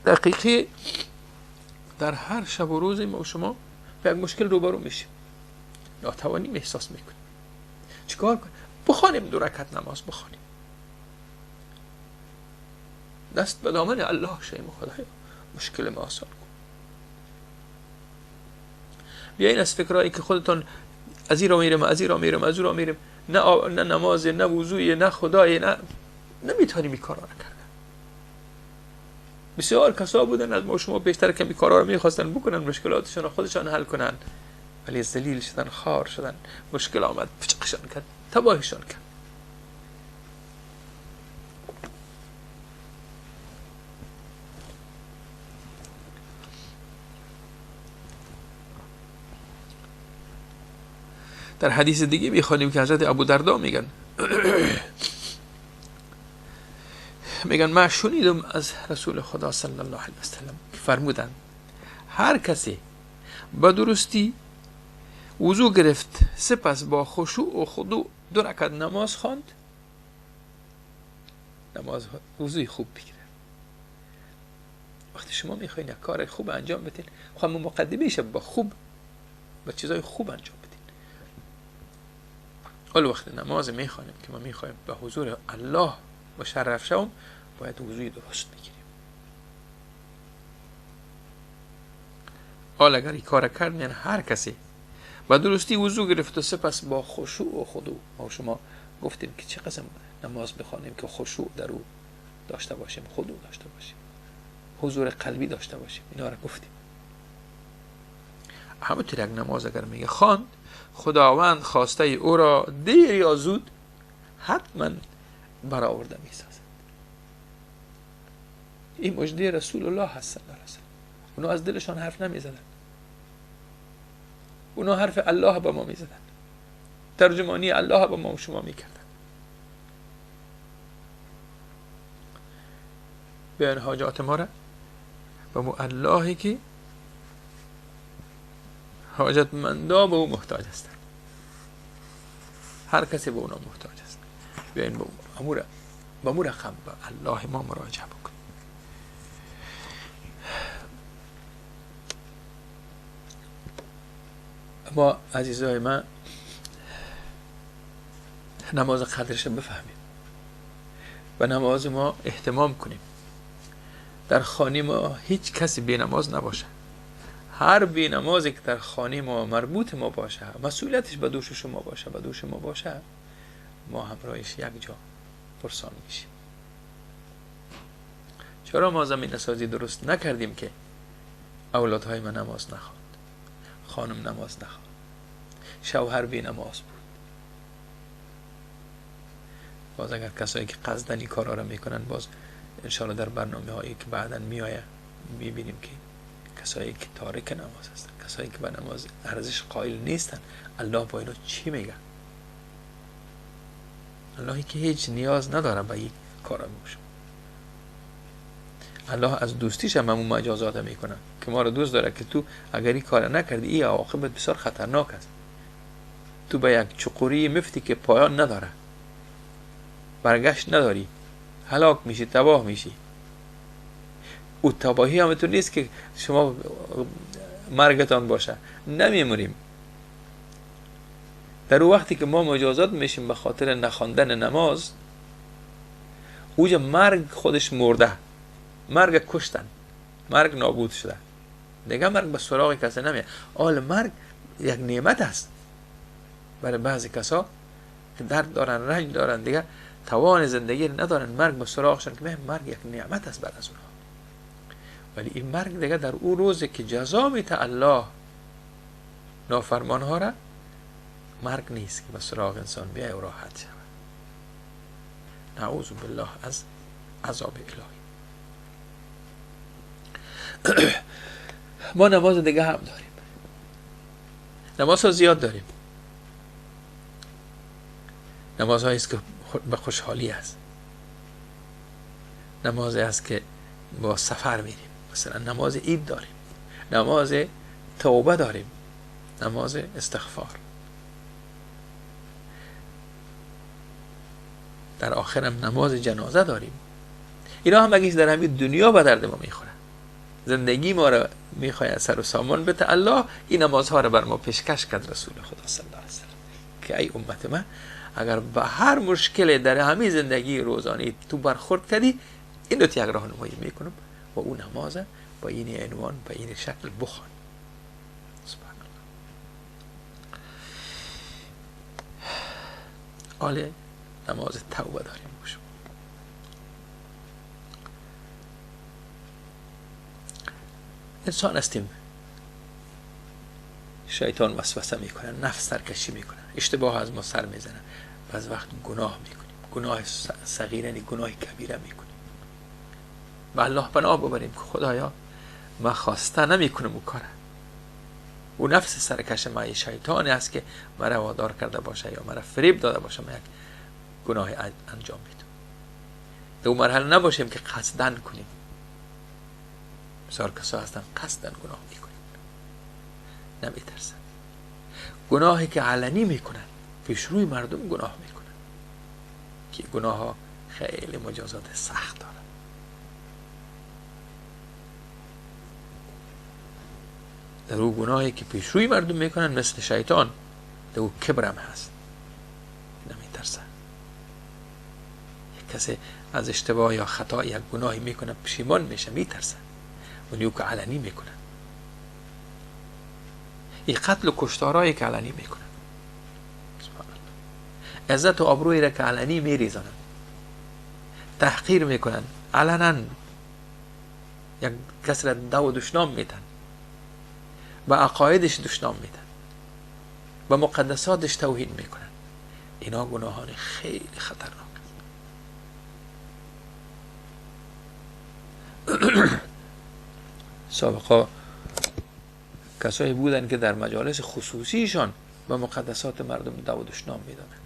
D: دقیقه، در هر شب و روز ما و شما به یک مشکل روبرو میشیم، ناتوانی احساس میکنیم. چیکار کنیم؟ بخوانیم 2 رکعت نماز بخوانیم، دست به دامن الله شیم، خدایا مشکل ما آسان کن. بیاین از فکرهایی که خودتون از این را میرم، از این را میرم، از او را میرم، نه نماز، نه وضوی، نه خدای، نه نمیتونیم این کارا رو کردن. بسیار کسا بودن از ما شما بیشتر که این کارا رو میخواستن بکنن، مشکلاتشون رو خودشان حل کنن، ولی ذلیل شدن، خار شدن، مشکل آمد پچقشان کرد، تباهشان کرد. در حدیث دیگه میخوانیم که حضرت ابو دردا میگن، میگن من شنیدم از رسول خدا صلی الله علیه و سلم که فرمودن هر کسی با درستی وضو گرفت، سپس با خشوع و خضوع 2 رکعت نماز خواند، نماز وضوی خوب بگیره. وقتی شما میخواین یک کار خوب انجام بدین، خب مقدمه با خوب، با چیزای خوب انجام بدین. اول وقت نماز میخوانیم که ما میخوایم به حضور الله مشرف شوم، باید وضوی درست بگیریم. حالا اگر این کار کرد، یعنی هر کسی با درستی وضو گرفت و سپس با خشوع و خضوع، ما شما گفتیم که چه قسم نماز بخوانیم که خشوع در او داشته باشیم، خضوع داشته باشیم، حضور قلبی داشته باشیم، اینا رو گفتیم. همونطور یک نماز اگر میگه خواند، خداوند خواسته او را دیر یا زود حتما برآورده میسازد. این مژده رسول الله هست صلی الله علیه و سلم. اونا از دلشان حرف نمیزدن، اونا حرف الله به ما میزدن، ترجمانی الله به ما و شما میکردن. بیان حاجات ما را به مو اللهی که حاجتمندا به او محتاج هستند، هر کسی به اونا محتاج است. بیاین به امور رقم به الله ما مراجعه بکنیم. ما عزیزای من نماز قدرش بفهمیم و نماز ما اهتمام کنیم. در خانه ما هیچ کسی بی نماز نباشه. هر بی نمازی که در خانه ما مربوط ما باشه، مسئولیتش به دوش شما باشه، به دوش ما باشه، ما همراهش یک جا پرسان میشیم. چرا ما زمینه سازی درست نکردیم که اولادهای ما نماز نخواند، خانم نماز نخواند، شوهر بی نماز بود؟ باز اگر کسایی که قصدن این کارا را میکنن، باز انشاءالله در برنامه هایی که بعدا میآید میبینیم که کسایی که تارک نماز هستن، کسایی که به نماز ارزش قائل نیستن، الله با اینا چی میگه؟ اللهی که هیچ نیاز نداره به این کارا میشه. الله از دوستیش هم همون مجازات میکنه که ما رو دوست داره که تو اگر این کار نکردی، این عواقبت بسیار خطرناک است. تو به یک چقوری مفتی که پایان نداره، برگشت نداری، هلاک میشی، تباه میشی. او تباهی هم تو نیست که شما مرگتان باشه، نمیموریم. در او وقتی که ما مجازات میشیم به خاطر نخواندن نماز، اوجا مرگ خودش مرده، مرگ کشتن، مرگ نابود شده، دیگه مرگ به سراغ کسی نمیاد. آل مرگ یک نعمت است برای بعضی کسا که درد دارن، رنج دارن، دیگه توان زندگی ندارن، مرگ به سراغشان که مرگ یک نعمت است بر از اونها. ولی این مرگ دیگه در او روزی که جزا میته الله نافرمان ها را، مرگ نیست که به سراغ انسان بیای و راحت شود. نعوذ بالله از عذاب الهی. ما نماز دیگه هم داریم، نماز ها زیاد داریم، نماز هایی است که به خوشحالی است، نمازی است که با سفر میریم، مثلا نماز عید داریم، نماز توبه داریم، نماز استغفار، در آخرم نماز جنازه داریم. اینا هم اگه در همین دنیا به درد ما میخوره، زندگی ما را میخواد سر و سامان بده الله، این نمازها را بر ما پیشکش کرد رسول خدا صلی الله علیه و سلم که ای امت من، اگر به هر مشکل در همین زندگی روزانه تو برخورد کردی، این رو یک راهنمایی میکنم و اون نماز با این عنوان با این شکل بخوان. سبحان الله. حالا نماز توبه داریم. انسان هستیم، شیطان وسوسه میکنه، نفس سرکشی میکنه، اشتباه از ما سر میزنه، بعض وقت گناه میکنیم، گناه صغیره یعنی گناه کبیره میکنیم. به الله پناه ببریم که خدایا من خواسته نمیکنم او کاره، او نفس سرکش ما شیطانی است که مرا وادار کرده باشه یا مرا فریب داده باشه، من یک گناه انجام میدم. در اون مرحله نباشیم که قصدن کنیم. بسیار کسا هستن قصدن گناه میکنن، نمیترسن. گناهی که علنی میکنن، پیش روی مردم گناه میکنن، که گناه ها خیلی مجازات سخت دارن. در او گناهی که پیش روی مردم میکنن مثل شیطان، در او کبرم هست، نمیترسن. یک کسی از اشتباه یا خطا یک گناهی میکنه، پشیمان میشه، میترسن. اونیو که علنی میکنن، این قتل و کشتارهایی که علنی میکنن، سبحان الله، عزت و آبرویی را که علنی میریزانن، تحقیر میکنن علنا، یک کس را دو دشنام میتن، به عقایدش دشنام میتن، به مقدساتش توهین میکنن. اینا گناهان خیلی خطرناک. سابقا کسایی بودن که در مجالس خصوصیشان به مقدسات مردم دو دشنام میدادن،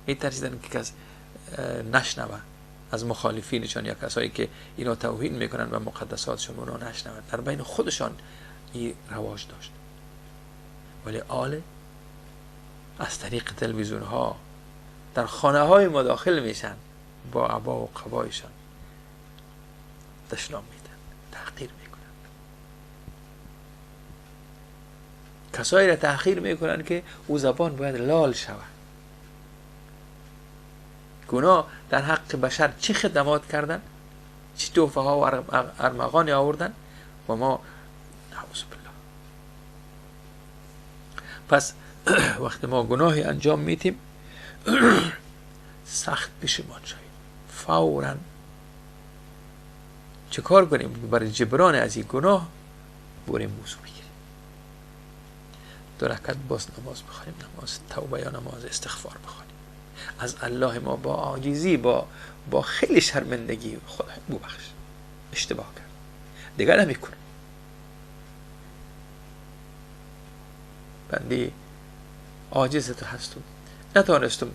D: میترسیدن که کس نشنوه از مخالفینشان یا کسایی که اینا توهین میکنن و مقدساتشون اونا نشنون. در بین خودشان این رواج داشت. ولی آله از طریق تلویزیون ها در خانه های ما داخل میشن، با عبا و قبایشان دشنام میدن، تحقیر میکنن. کسایی را تحقیر میکنن که او زبان باید لال شود. گناه در حق بشر چه خدمات کردن، چه تحفه ها و ارمغانی آوردن و ما نعوذ بالله. پس وقتی ما گناهی انجام میتیم سخت پشیمان شویم، فوراً چه کار کنیم برای جبران از این گناه؟ بریم وضو بگیریم، دو رکعت باز نماز بخوانیم، نماز توبه یا نماز استغفار بخوانیم، از الله ما با عاجزی، با خیلی شرمندگی، خدا ببخش اشتباه کرد، دیگر نمیکنم، بنده عاجز تو هستم، نتانستم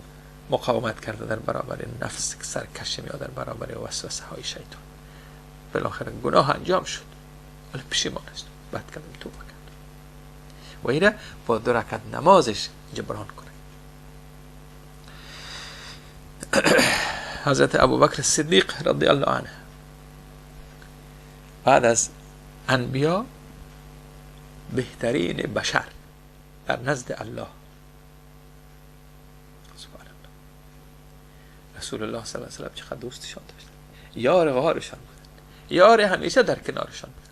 D: مقاومت کرده در برابر نفس سرکشم یا در برابر وسوسه های شیطان، بالاخره گناه انجام شد، ولی پشیمان هستم، بد کردم، توبه کردم. و ایره با دو رکعت نمازش جبران کنه. حضرت ابوبکر صدیق رضی الله عنه بعد از انبیا بهترین بشر در نزد الله، سبحان الله، رسول الله صلی الله علیه و سلم چقدر دوستشان داشت، یار غارشان بودن، یار همیشه در کنارشان بودن.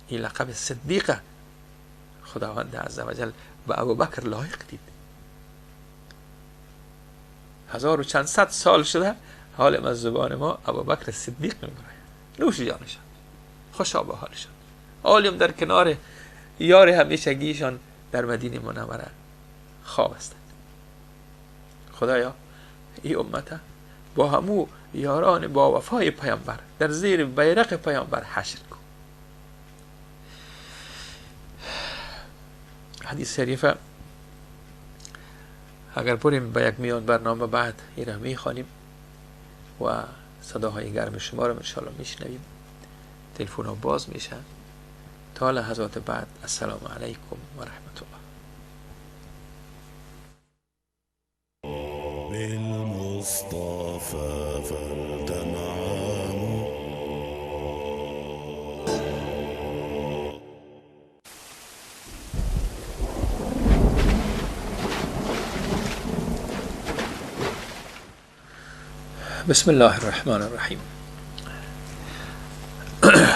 D: این لقب صدیقه خداوند عزوجل به ابوبکر لایق دید. 1400 سال شده حال از زبان ما ابوبکر صدیق میبراید. نوش جانشان، خوشا به حالشان، عالم در کنار یار همیشگیشان در مدینه منوره خواب هستند. خدایا ای امت با همو یاران با وفای پیامبر در زیر بیرق پیامبر حشر کن. حدیث شریفه اگر بریم به یک میان برنامه بعد این را میخوانیم و صداهای گرم شما رو انشاءالله میشنویم. تلفن ها باز میشه تا لحظات بعد. السلام علیکم و رحمت الله.
F: بالمصطفى فلتنعم.
D: بسم الله الرحمن الرحیم.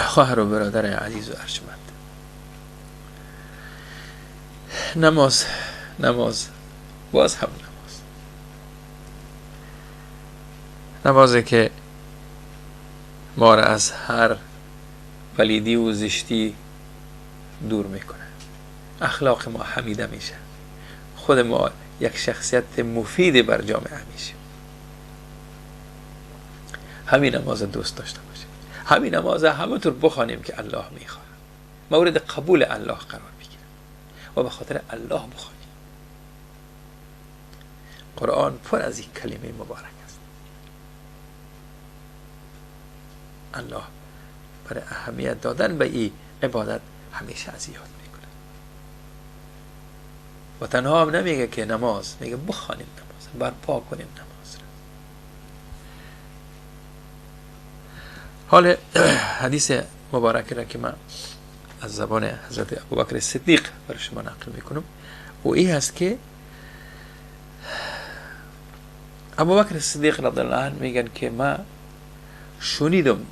D: خواهر و برادر عزیز و ارجمند، نماز، نماز، باز هم نماز، نمازی که ما را از هر پلیدی و زشتی دور میکنه، اخلاق ما حمیده میشه، خود ما یک شخصیت مفید بر جامعه میشه. همین نماز دوست داشته باشیم، همین نماز همونطور بخوانیم که الله میخواد، مورد قبول الله قرار بگیره و به خاطر الله بخوانیم. قرآن پر از این کلمه مبارک است. الله برای اهمیت دادن به این عبادت همیشه از یاد میکنه و تنها هم نمیگه که نماز، میگه بخوانیم نماز، برپا کنیم نماز. حال حدیث مبارک را که من از زبان حضرت ابوبکر صدیق برای شما نقل میکنم و این هست که ابوبکر صدیق رضی الله عنه میگن که من شنیدم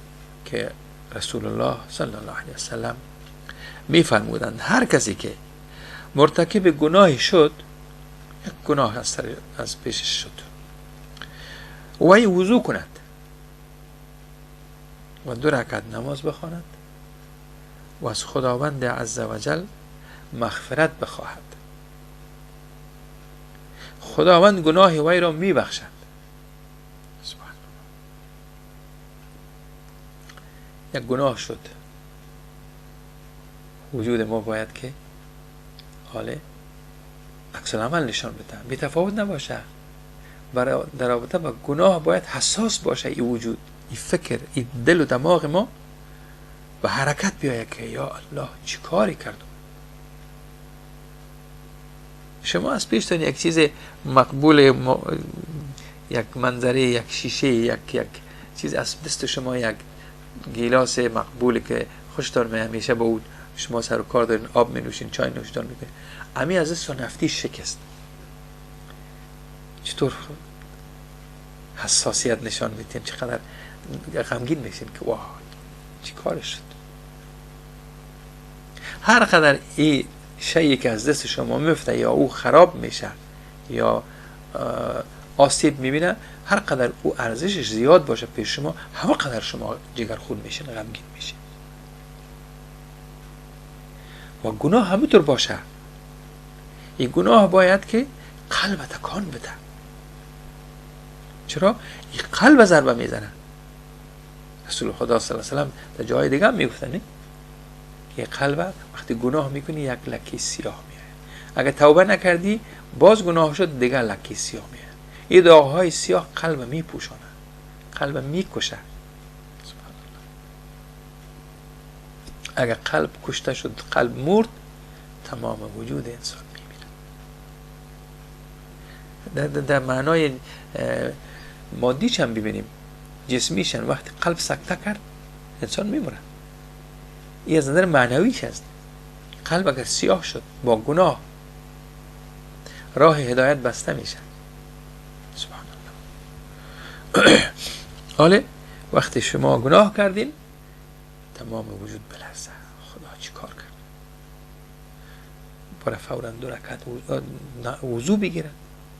D: که رسول الله صلی الله علیه وسلم میفرمودند هر کسی که مرتکب گناهی شد، یک گناه از پیشش شد، وی وضو کند و 2 رکعت نماز بخواند و از خداوند عزوجل مغفرت بخواهد، خداوند گناه وی را میبخشد. سبحان الله. یک گناه شد، وجود ما باید که حال عکس العمل نشان بده، بی تفاوت نباشه. در رابطه با گناه باید حساس باشه این وجود، این فکر، این دل و دماغ ما به حرکت بیاید که یا الله چی کاری کردم. شما از پیشتان یک چیز مقبول، یک منظره، یک شیشه، یک چیز از دست شما، یک گیلاس مقبولی که خوشتان می همیشه با او شما سر و کار دارین، آب می نوشین، چای نوشتان میکنین، امی از دست نفتی شکست. چطور حساسیت نشان میتین، چقدر غمگین میشین که واه چی کار شد. هر قدر این شیئی که از دست شما میفته یا او خراب میشه یا آسیب میبینه، هر قدر او ارزشش زیاد باشه پیش شما، همه قدر شما جگرخون میشین، غمگین میشین. و گناه همونطور باشه، این گناه باید که قلب تکان بده. چرا؟ این قلب ضربه میزنه. رسول خدا صلی الله علیه و سلم در جای دیگه هم میگفتن که قلب وقتی گناه میکنی یک لکه سیاه میاد، اگه توبه نکردی باز گناه شد دیگه لکه سیاه میاد. این داغهای سیاه قلب میپوشانه، قلب میکشه. سبحان الله. اگه قلب کشته شد، قلب مرد، تمام وجود انسان میمیره. در معنای مادیش هم ببینیم، جسمیشن، وقتی قلب سکته کرد انسان میمره. این از نظر معنویش است. قلب اگر سیاه شد با گناه، راه هدایت بسته میشه. سبحان الله. حالا وقتی شما گناه کردین تمام وجود بلرزه، خدا چی کار کرد، برای فورا 2 رکعت وضو بگیره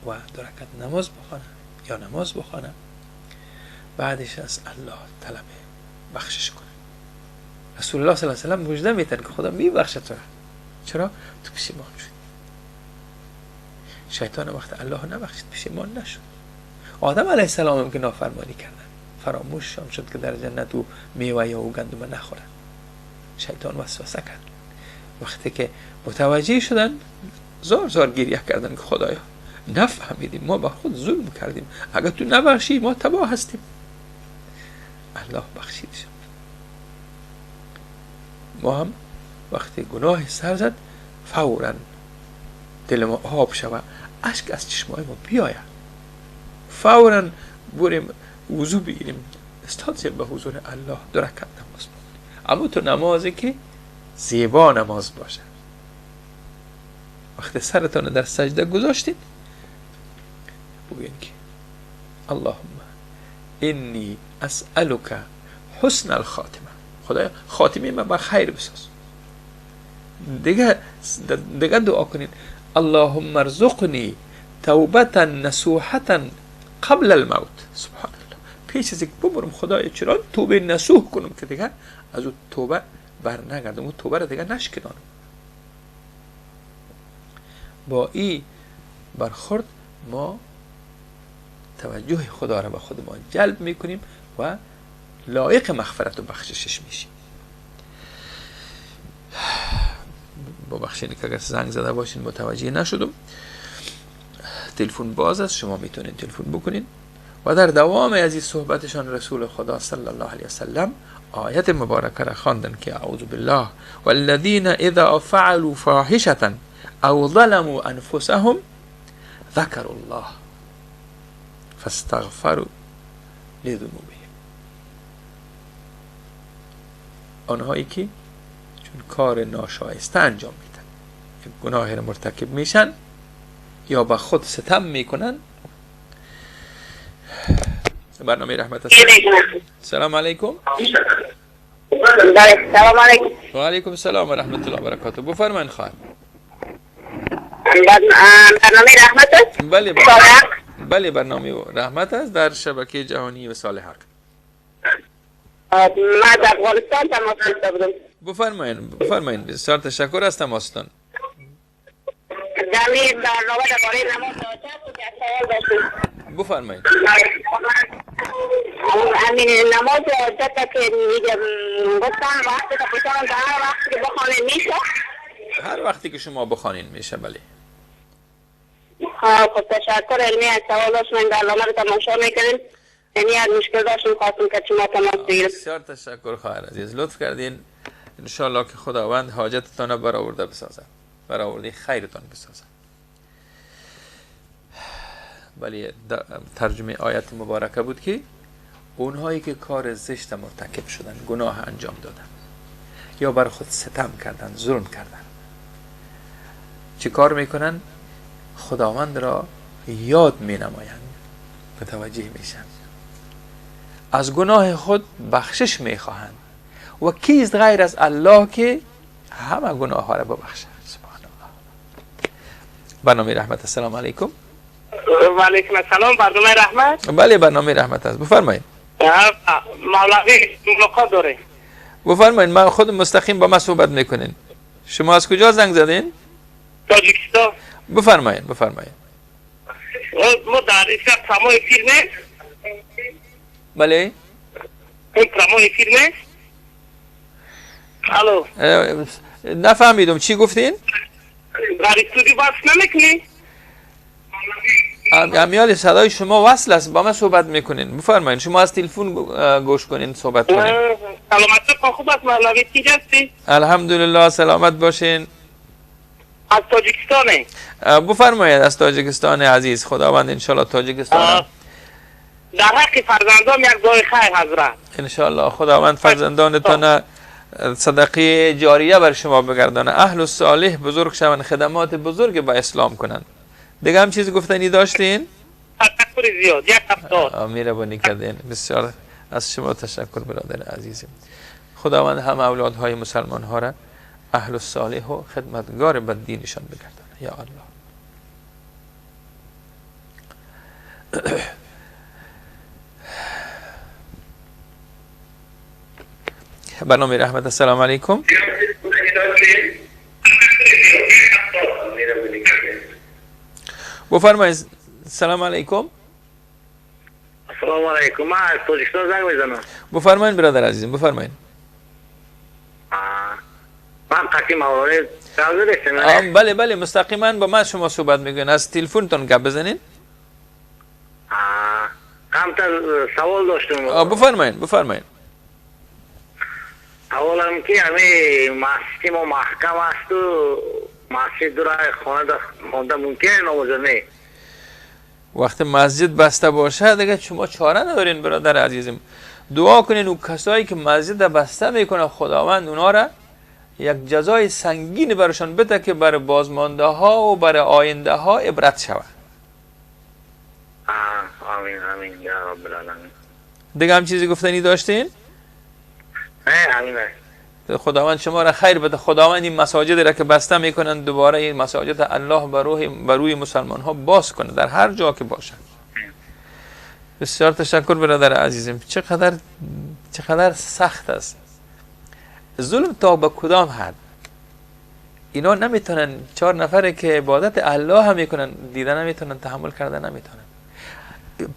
D: و 2 رکعت نماز بخوانه یا نماز بخوانه، بعدش از الله طلب بخشش کنه. رسول الله صلی الله علیه و سلم مژده میتن که خدا میبخشه تو را. چرا؟ تو پشیمان شد. شیطان وقت الله نبخشید پشیمان نشد، آدم علیه السلام هم که نافرمانی کردن، فراموششان شد که در جنت او میوه یا او گندم نخورن. شیطان وسوسه کرد. وقتی که متوجه شدن زار زار گریه کردن که خدایا نفهمیدیم، ما با خود ظلم کردیم، اگر تو نبخشی ما تباه هستیم. الله بخشیدشان. ما هم وقتی گناه سر زد فوراً دل ما آب شود، اشک از چشمای ما بیاید، فوراً بریم وضو بگیریم، استاد به حضور الله 2 رکعت نماز بخونیم. اما تو نمازی که زیبا نماز باشه. وقتی سرتان در سجده گذاشتید بگوین که اللهم انی اسألک حسن الخاتمه، خدایا خاتمه من به خیر بساز. دیگه دعا کنین اللهم ارزقنی توبة نصوحة قبل الموت. سبحان الله، پیش از اینکه بمرم خدایا چرا توبه نصوح کنم که دیگه از او توبه بر نگردم، او توبه را دیگه نشکنانم. با این برخورد ما توجه خدا را به خود ما جلب میکنیم و لایق مغفرت و بخششش میشیم. ببخشید که اگر زنگ زده باشین متوجه نشدم. تلفن باز است، شما میتونین تلفن بکنین. و در دوام از این صحبتشان رسول خدا صلی الله علیه وسلم آیت مبارکه را خواندن که اعوذ بالله والذین اذا فعلوا فاحشة او ظلموا انفسهم ذکروا الله فاستغفروا لذنوبهم. آنهایی که چون کار ناشایسته انجام میدن، یک گناه را مرتکب میشن یا به خود ستم میکنن. برنامه رحمت است. سلام علیکم.
G: سلام علیکم.
D: و علیکم السلام و رحمت الله و برکاته. بفرمایید خواهر.
G: برنامه رحمت است؟
D: بله بله، برنامه رحمت است در شبکه جهانی وصال حق.
G: من از افغانستان تماس گرفته بودم.
D: بفرمایید بفرمایید. بسیار تشکر از تماستان.
G: در این برنامه درباره نماز حاجت بود، یک سوال داشتم.
D: بفرمایید.
G: همین نماز حاجت که میگم گفتن وقتی که پسرم در هر وقتی که بخوانه میشه؟
D: هر وقتی که شما بخوانین میشه، بله.
G: خب تشکر. علمی از سوال داشتم، این برنامه رو تماشا میکردیم، یعنی از مشکل داشتم خواستم که شما تماس بگیرم.
D: بسیار تشکر خواهر عزیز، لطف کردین. انشالله که خداوند حاجتتان را برآورده بسازد، برآورده خیرتان بسازد. ولی ترجمه آیت مبارکه بود که اونهایی که کار زشت مرتکب شدن، گناه انجام دادن یا بر خود ستم کردن، ظلم کردن، چه کار میکنن؟ خداوند را یاد می نمایند، متوجه میشن، از گناه خود بخشش میخواهند. و کیست غیر از الله که همه گناه ها را ببخشد؟ سبحان الله. برنامه رحمت. السلام علیکم.
G: و علیکم السلام. برنامه رحمت؟
D: بله برنامه رحمت است. بفرمایید.
G: مولوی ملاقات داره.
D: بفرمایید. من خود مستقیم با ما صحبت میکنین. شما از کجا زنگ زدین؟
G: تاجیکستان.
D: بفرمایید بفرمایید.
G: ما در اینجا تمام فیلم.
D: بله.
G: این تمام فیلم. الو.
D: نفهمیدم چی گفتین؟
G: در استودیو وصل نمیکنی؟
D: امیال صدای شما وصل است، با من صحبت میکنین. بفرمایید. شما از تلفن گوش کنین صحبت کنین.
G: سلامت خوب است مولوی، چی هستی؟
D: الحمدلله سلامت باشین.
G: از تاجیکستان.
D: بفرمایید. از تاجیکستان عزیز، خداوند انشالله تاجیکستان
G: در حق فرزندان یک دعای خیر حضرت.
D: انشالله خداوند فرزندانتان صدقه جاریه بر شما بگردانه، اهل صالح بزرگ شوند، خدمات بزرگ به اسلام کنند. دیگه هم چیز گفتنی داشتین؟
G: تشکر زیاد. یک هفته
D: مهربانی کردین، بسیار از شما تشکر برادر عزیزم. خداوند هم اولادهای مسلمان ها را اهل صالح و خدمتگار به دینشان بگردانه یا الله. برنامه رحمت. السلام علیکم. بفرمایید. سلام علیکم.
H: السلام علیکم، من از تاجیکستان زنگ میزنم.
D: بفرمایید برادر عزیزم، بفرمایید.
H: من قسیم مولانا داشتم.
D: بله بله، مستقیما با من شما صحبت میکنین، از تلفنتون گپ بزنین.
H: کمتر سوال داشتم.
D: بفرمایید بفرمایید.
H: سوالم که همه مسجد ما محکم است و مسجد را خانه ممکنه نماز نه.
D: وقتی مسجد بسته باشه دیگه شما چاره ندارین برادر عزیزم. دعا کنین او کسایی که مسجد بسته میکنه خداوند اونا را یک جزای سنگین برشان بده که بر بازمانده ها و بر آینده ها عبرت شود.
H: آمین آمین یا رب العالمین.
D: دیگه هم چیزی گفتنی داشتین؟
H: نه همین است.
D: خداوند شما را خیر بده. خداوند این مساجد را که بسته میکنن دوباره این مساجد الله بر روی مسلمان ها باز کنه در هر جا که باشن. بسیار تشکر برادر عزیزم. چقدر سخت است ظلم تا به کدام حد. اینا نمیتونن، 4 نفره که عبادت الله هم میکنن دیدن نمیتونن، تحمل کردن نمیتونن.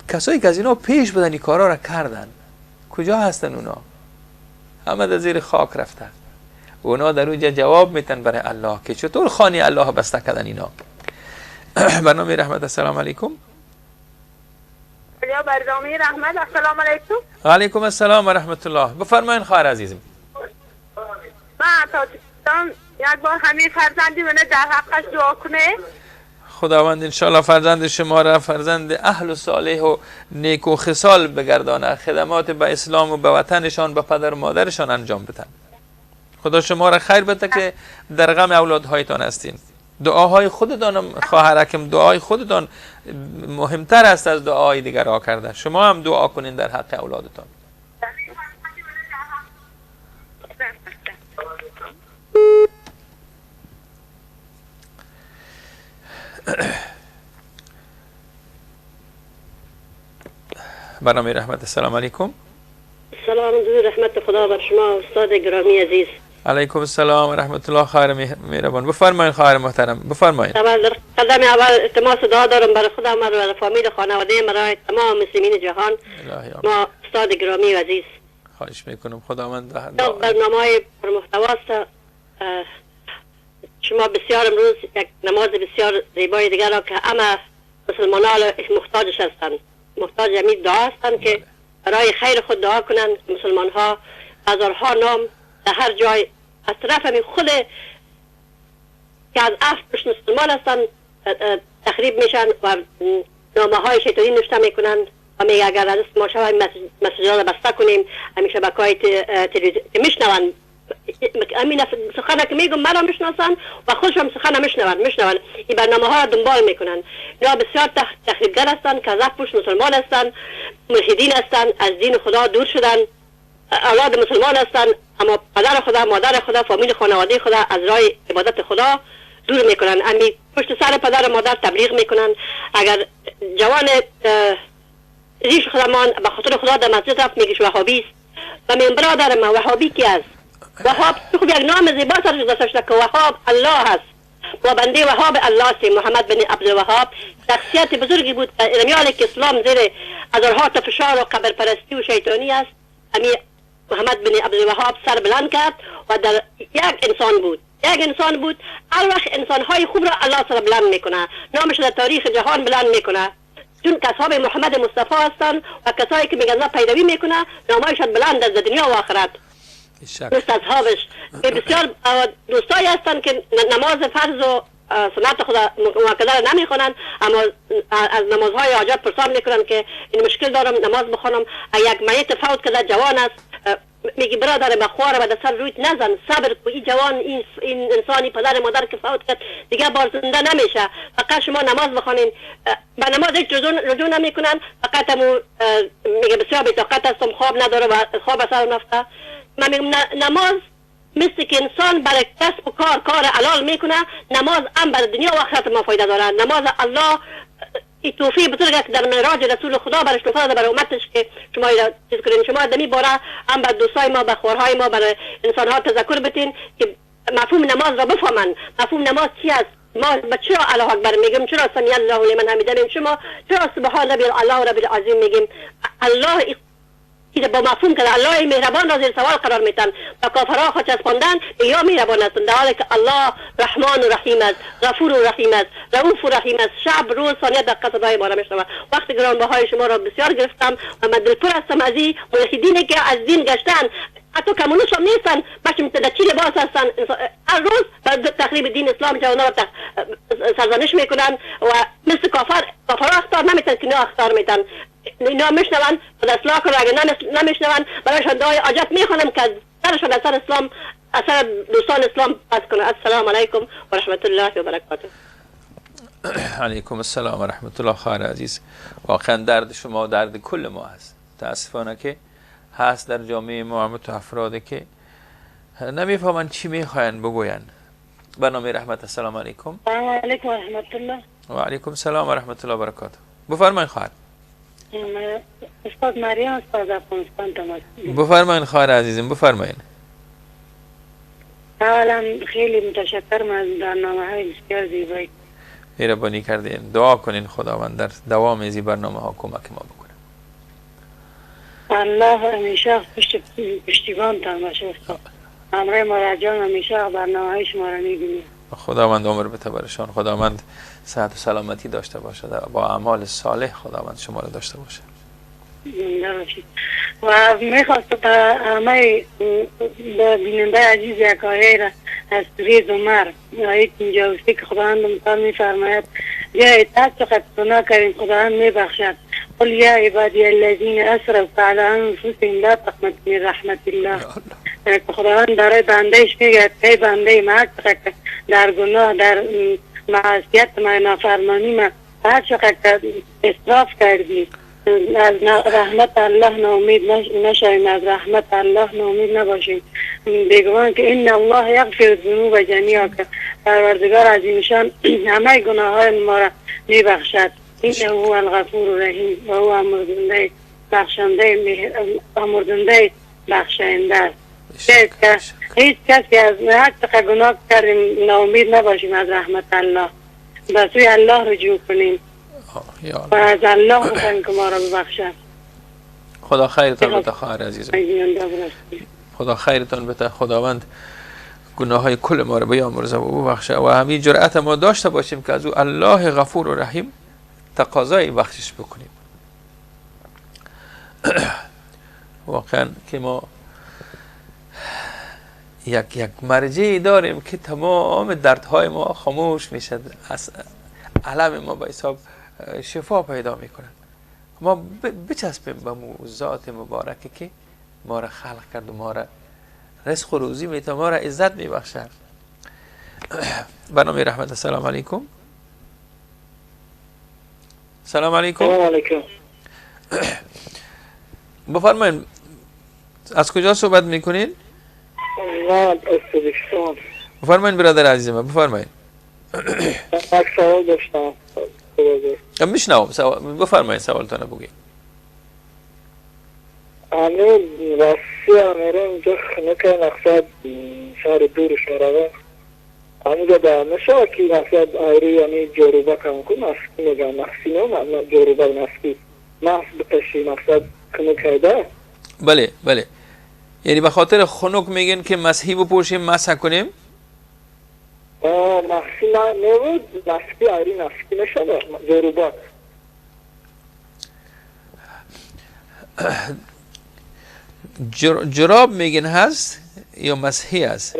D: کسایی که از اینا پیش بودن این کارا را کردن کجا هستن اونا؟ همه در زیر خاک رفتن. اونا در اونجا جواب میتن برای الله که چطور خانه الله بسته کردن اینا. برنامه رحمت، السلام علیکم.
G: برنامه رحمت، السلام علیکم.
D: علیکم السلام و رحمت الله. بفرمایین خواهر عزیزم.
G: من تاجیکستان یک بار همین فرزندی منه در حقش دعا کنه.
D: خداوند انشاءالله فرزند شما را فرزند اهل و صالح و نیک و خصال بگردانه، خدمات به اسلام و به وطنشان، به پدر و مادرشان انجام بدن. خدا شما را خیر بده که در غم اولادهایتان هستین. دعاهای خودتان خواهرکم، دعای خودتان مهمتر است از دعای دیگرها کرده. شما هم دعا کنین در حق اولادتان. برنامه رحمت، السلام علیکم.
I: سلام و رحمت خدا بر شما استاد گرامی عزیز.
D: علیکم السلام و رحمت الله. خواهر مهربان بفرمایید. خواهر محترم بفرمایید.
I: اول قدم اول التماس دعا دارم برای خودم و برای فامیل خانواده برای تمام مسلمین جهان. ما استاد گرامی عزیز
D: خواهش میکنم خداوند
I: برنامه‌های پرمحتواست. شما بسیار امروز یک نماز بسیار زیبای دیگر را که همه مسلمانان محتاجش هستند، محتاج همین دعا هستند که برای خیر خود دعا کنند. مسلمان ها هزارها نام در هر جای از طرف همین خود که از افش مسلمان هستند تخریب میشن و نامه های شیطانی نوشته میکنن و میگه اگر از ما شویم مسجد را بسته کنیم، همین شبکه های تلویزیون که میشنوند همین سخنه که میگم مرا میشناسن و خودشم سخنه میشنون این برنامه ها را دنبال میکنن. اینا بسیار تخریبگر هستند که از پشت مسلمان هستند، ملحدین هستند، از دین خدا دور شدن، اولاد مسلمان هستند اما پدر خدا، مادر خدا، فامیل خانواده خدا از راه عبادت خدا دور میکنن. امی پشت سر پدر و مادر تبلیغ میکنن. اگر جوان ریش خودمان به خاطر خدا در مسجد رفت میگه وهابی است و من برادر من وهابی کی است؟ وهاب خوب یک نام زیبا سرش گذاشته که وهاب الله است. ما بنده وهاب الله هستیم. محمد بن عبدالوهاب شخصیت بزرگی بود که که اسلام زیر هزارها تا فشار و قبر پرستی و شیطانی است. امی محمد بن عبدالوهاب سر بلند کرد و در یک انسان بود، یک انسان بود. هر وقت انسانهای خوب را الله سر بلند میکنه، نامش در تاریخ جهان بلند میکنه. چون کساب محمد مصطفی هستند و کسایی که میگن پیروی میکنه نامایشان بلند است در دنیا و آخرت. دوست اصحابش بسیار دوستایی هستند که نماز فرض و سنت خدا مؤکده را نمیخوانند، اما از نمازهای حاجت پرسان میکنن که این مشکل دارم نماز بخوانم. یک میت فوت کرده جوان است، میگی برادر ما خواره و سر رویت نزن، صبر کو، این جوان این انسانی پدر مادر که فوت کرد دیگه بار زنده نمیشه، فقط شما نماز بخوانین. به نماز هیچ رجوع نمیکنن، فقط همو میگه بسیار بی‌طاقت هستم، خواب نداره و خواب اثر نفته. من میگم نماز مثل که انسان برای کسب و کار حلال میکنه، نماز هم برای دنیا و آخرت ما فایده داره. نماز الله این توفیق بزرگ که در معراج رسول خدا برش توفیق داده برای امتش که شما چیز کنین. شما دمی باره هم بر دوستای ما، بر خوارهای ما، برای انسانها تذکر بتین که مفهوم نماز را بفهمن. مفهوم نماز چی است؟ ما چرا الله اکبر میگیم؟ چرا سمی الله لمن حمیده میگیم؟ شما چرا سبحان ربی الله رب العظیم میگیم؟ الله با مفهوم که الله مهربان را زیر سوال قرار میتن و کافرها خود چسباندن یا مهربان هستند، در حالی که الله رحمان و رحیم است، غفور و رحیم است، رؤوف و رحیم است. شب روز ثانیه دقیقه صدای ما را میشنود. وقت گرانبهای شما را بسیار گرفتم و من دلپر هستم از این ملحدینی که از دین گشتن، حتی کمونیست هم نیستن، بچه در چی لباس هستن، هر روز بر تخریب دین اسلام جوانان را سرزنش میکنن و مثل کافرها اخطار نمیتن که اینا اخطار میتن. اینا میشنون و اصلاح کنن، اگر نمیشنون برایشان دعای عجب میخوانم که از سرشان اثر اسلام، اثر دوستان اسلام پس کنن. السلام علیکم و رحمت الله و برکاته.
D: علیکم السلام و رحمت الله. خواهر عزیز، واقعا درد شما درد کل ما هست. متاسفانه که هست در جامعه ما هم تو افرادی که نمیفهمن چی میخواین بگوین. برنامه رحمت. السلام علیکم.
J: السلام علیکم و رحمت الله.
D: و علیکم السلام و رحمت الله و برکاته. بفرمایید خواهر.
J: استاد مریم استاد افغانستان تماس.
D: بفرمایید خواهر عزیزم، بفرمایید.
J: اولا خیلی متشکرم از برنامه های بسیار زیبایی.
D: مهربانی کردین. دعا کنین خداوند در دوام از این برنامه ها کمک ما بکنه.
J: الله همیشه پشتیبانتان باشه استاد. همراه مادر جان همیشه برنامه های شما را میبینیم.
D: خداوند عمر بده برشان، خداوند صحت و سلامتی داشته باشه، با اعمال صالح خداوند شما را داشته باشه.
J: زنده باشید. و میخواستم همه بیننده عزیز یک آیه را از سوره زمر، آیه 53 که خداوند متعال میفرماید یا اطاعت چقدر گناه کردیم خداوند میبخشد. قل یا عبادی الذین اسرفوا علی انفسهم لا تقنطوا من رحمت الله. خداوند برای بندهش میگه ای بنده من، هر در گناه، در معصیت ما، نافرمانی ما، هر چقدر اسراف کردی از رحمت الله ناامید نشویم، از رحمت الله ناامید نباشیم. بگمان که ان الله یغفر الذنوب جمیعا، که پروردگار عظیمشان همه گناه های ما را میبخشد. اینه هو الغفور الرحیم و هو آمرزنده بخشنده، آمرزنده بخشنده است. هیچ کسی از هر چقدر گناه کردیم ناامید نباشیم از رحمت الله، به سوی الله رجوع کنیم و از الله بخواهیم که ما را ببخشد.
D: خدا خیرتان بده خواهر عزیزم، خدا خیرتان بده. خداوند گناه های کل ما را بیامرزه و ببخشه و همین جرأت ما داشته باشیم که از او الله غفور و رحیم تقاضای بخشش بکنیم. واقعا که ما یک مرجعی داریم که تمام دردهای ما خاموش میشد، از علم ما به حساب شفا پیدا میکند. ما بچسبیم به ذات مبارکی که ما را خلق کرد و ما را رزق و روزی میده، ما را عزت میبخشد. برنامه رحمت. السلام علیکم. سلام علیکم.
H: سلام علیکم.
D: بفرمایید از کجا صحبت میکنین؟
H: من از تاجیکستان.
D: بفرمایید برادر عزیزم، بفرمایید.
H: یک سوال داشتم.
D: میشنوم، بفرمایید سوالتان رو بگید.
H: همه راستی میره اینجا خنک مقصد شهر دورش میروه، همونجا در نشه که مقصد آیری یعنی جاروبه کم کن مسکی میگم، مسکی نه جاروبه مسکی محض بکشی مقصد خنک هیده.
D: بله بله، یعنی به خاطر خنک میگن که مسحی بپوشیم، مسح کنیم؟
H: مسحی نه بود، مسکی آیری مسکی نشده جاروبه.
D: جراب میگن هست یا مسحی هست؟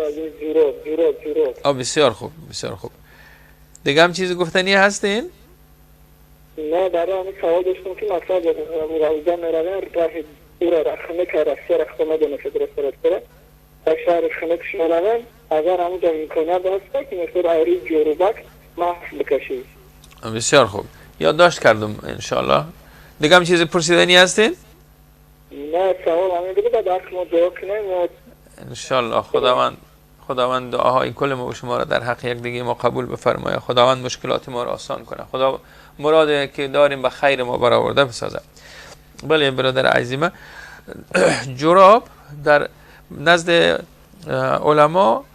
H: جراب.
D: بسیار خوب، بسیار خوب. دیگه هم چیزی گفتنی هستین؟
H: نه، برای همین سوال داشتم که مثلا روزا میروه راه او را خنک رفته رفته ندونه که درست رفته در شهر خنکش میروه، اگر همونجا امکانات هست که مثل آیری جروبک محض بکشید.
D: بسیار خوب، یادداشت کردم انشالله. دیگه هم چیزی پرسیدنی هستین؟
H: نه، سوال همین بوده، بعد از ما دعا کنیم
D: انشالله. خداوند دعاهای کل ما و شما را در حق یک دیگه ما قبول بفرمایه. خداوند مشکلات ما را آسان کنه. خدا مراد که داریم به خیر ما برآورده بسازه. بله برادر عزیزم، جراب در نزد علما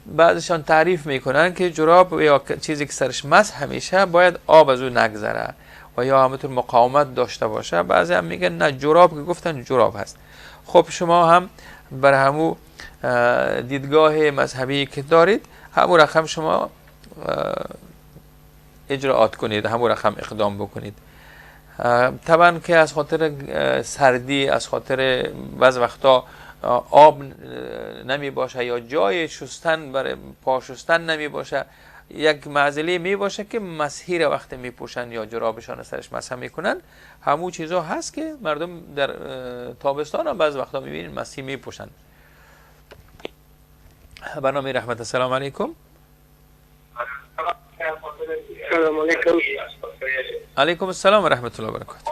D: بعضشان تعریف میکنن که جراب یا چیزی که سرش مسح میشه باید آب از او نگذره و یا همونطور مقاومت داشته باشه. بعضی هم میگن نه، جراب که گفتن جراب هست. خب شما هم بر همو دیدگاه مذهبی که دارید همون رقم شما اجراعات کنید، همون رقم اقدام بکنید. طبعا که از خاطر سردی، از خاطر بعض وقتا آب نمی باشه یا جای شستن برای پا شستن نمی باشه، یک معضله می باشه که مسحی را وقت می پوشن یا جرابشان سرش مسح میکنن. همون چیزا هست که مردم در تابستان هم بعض وقتا میبینین مسحی می پوشن. برنامه رحمت، السلام علیکم.
H: سلام علیکم.
D: علیکم السلام و رحمت الله و برکاته.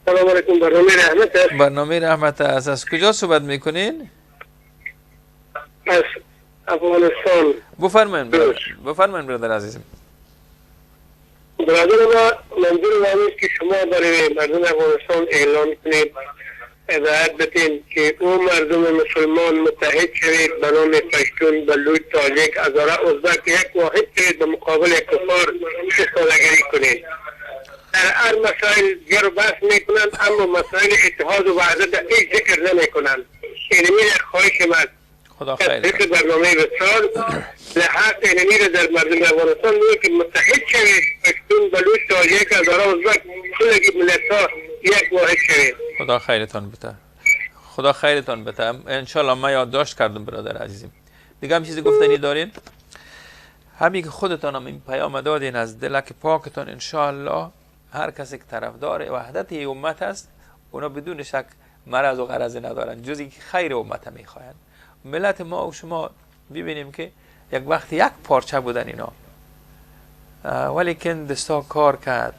H: سلام علیکم. برنامه رحمت است.
D: برنامه رحمت است. از کجا صحبت میکنین؟
H: از افغانستان.
D: بفرمایید برادر. بفرمایید برادر عزیزم.
H: برادر ما، منظور ما است که شما برای مردم افغانستان اعلان کنید، هدایت بدین که او مردم مسلمان متحد شوید به نام پشتون، بلوچ، تاجک، هزاره، ازبک، یک واحد شوید، به مقابل کفار استادگری کنید. در هر مسائل جر و بحث میکنند، اما مسائل اتحاد و وحدت هیچ ذکر نمیکنند. اینمی خواهش من.
D: خدا خیر.
H: برنامه بسیار لحاظ اینمی را در مردم افغانستان میگه که متحد شوید، پشتون، بلوچ، تاجک، هزاره، ازبک، کل ملت‌ها یک واحد شوید.
D: خدا خیرتان بده. خدا خیرتان بده. انشالله من یادداشت کردم برادر عزیزم. دیگه هم چیزی گفتنی دارین؟ همین که خودتان هم این پیام دادین از دلک پاکتان، انشالله هر کسی که طرفدار وحدت امت است اونا بدون شک مرض و غرض ندارن جز اینکه خیر امت میخواهند. ملت ما و شما ببینیم که یک وقت یک پارچه بودن اینا، ولیکن دستا کار کرد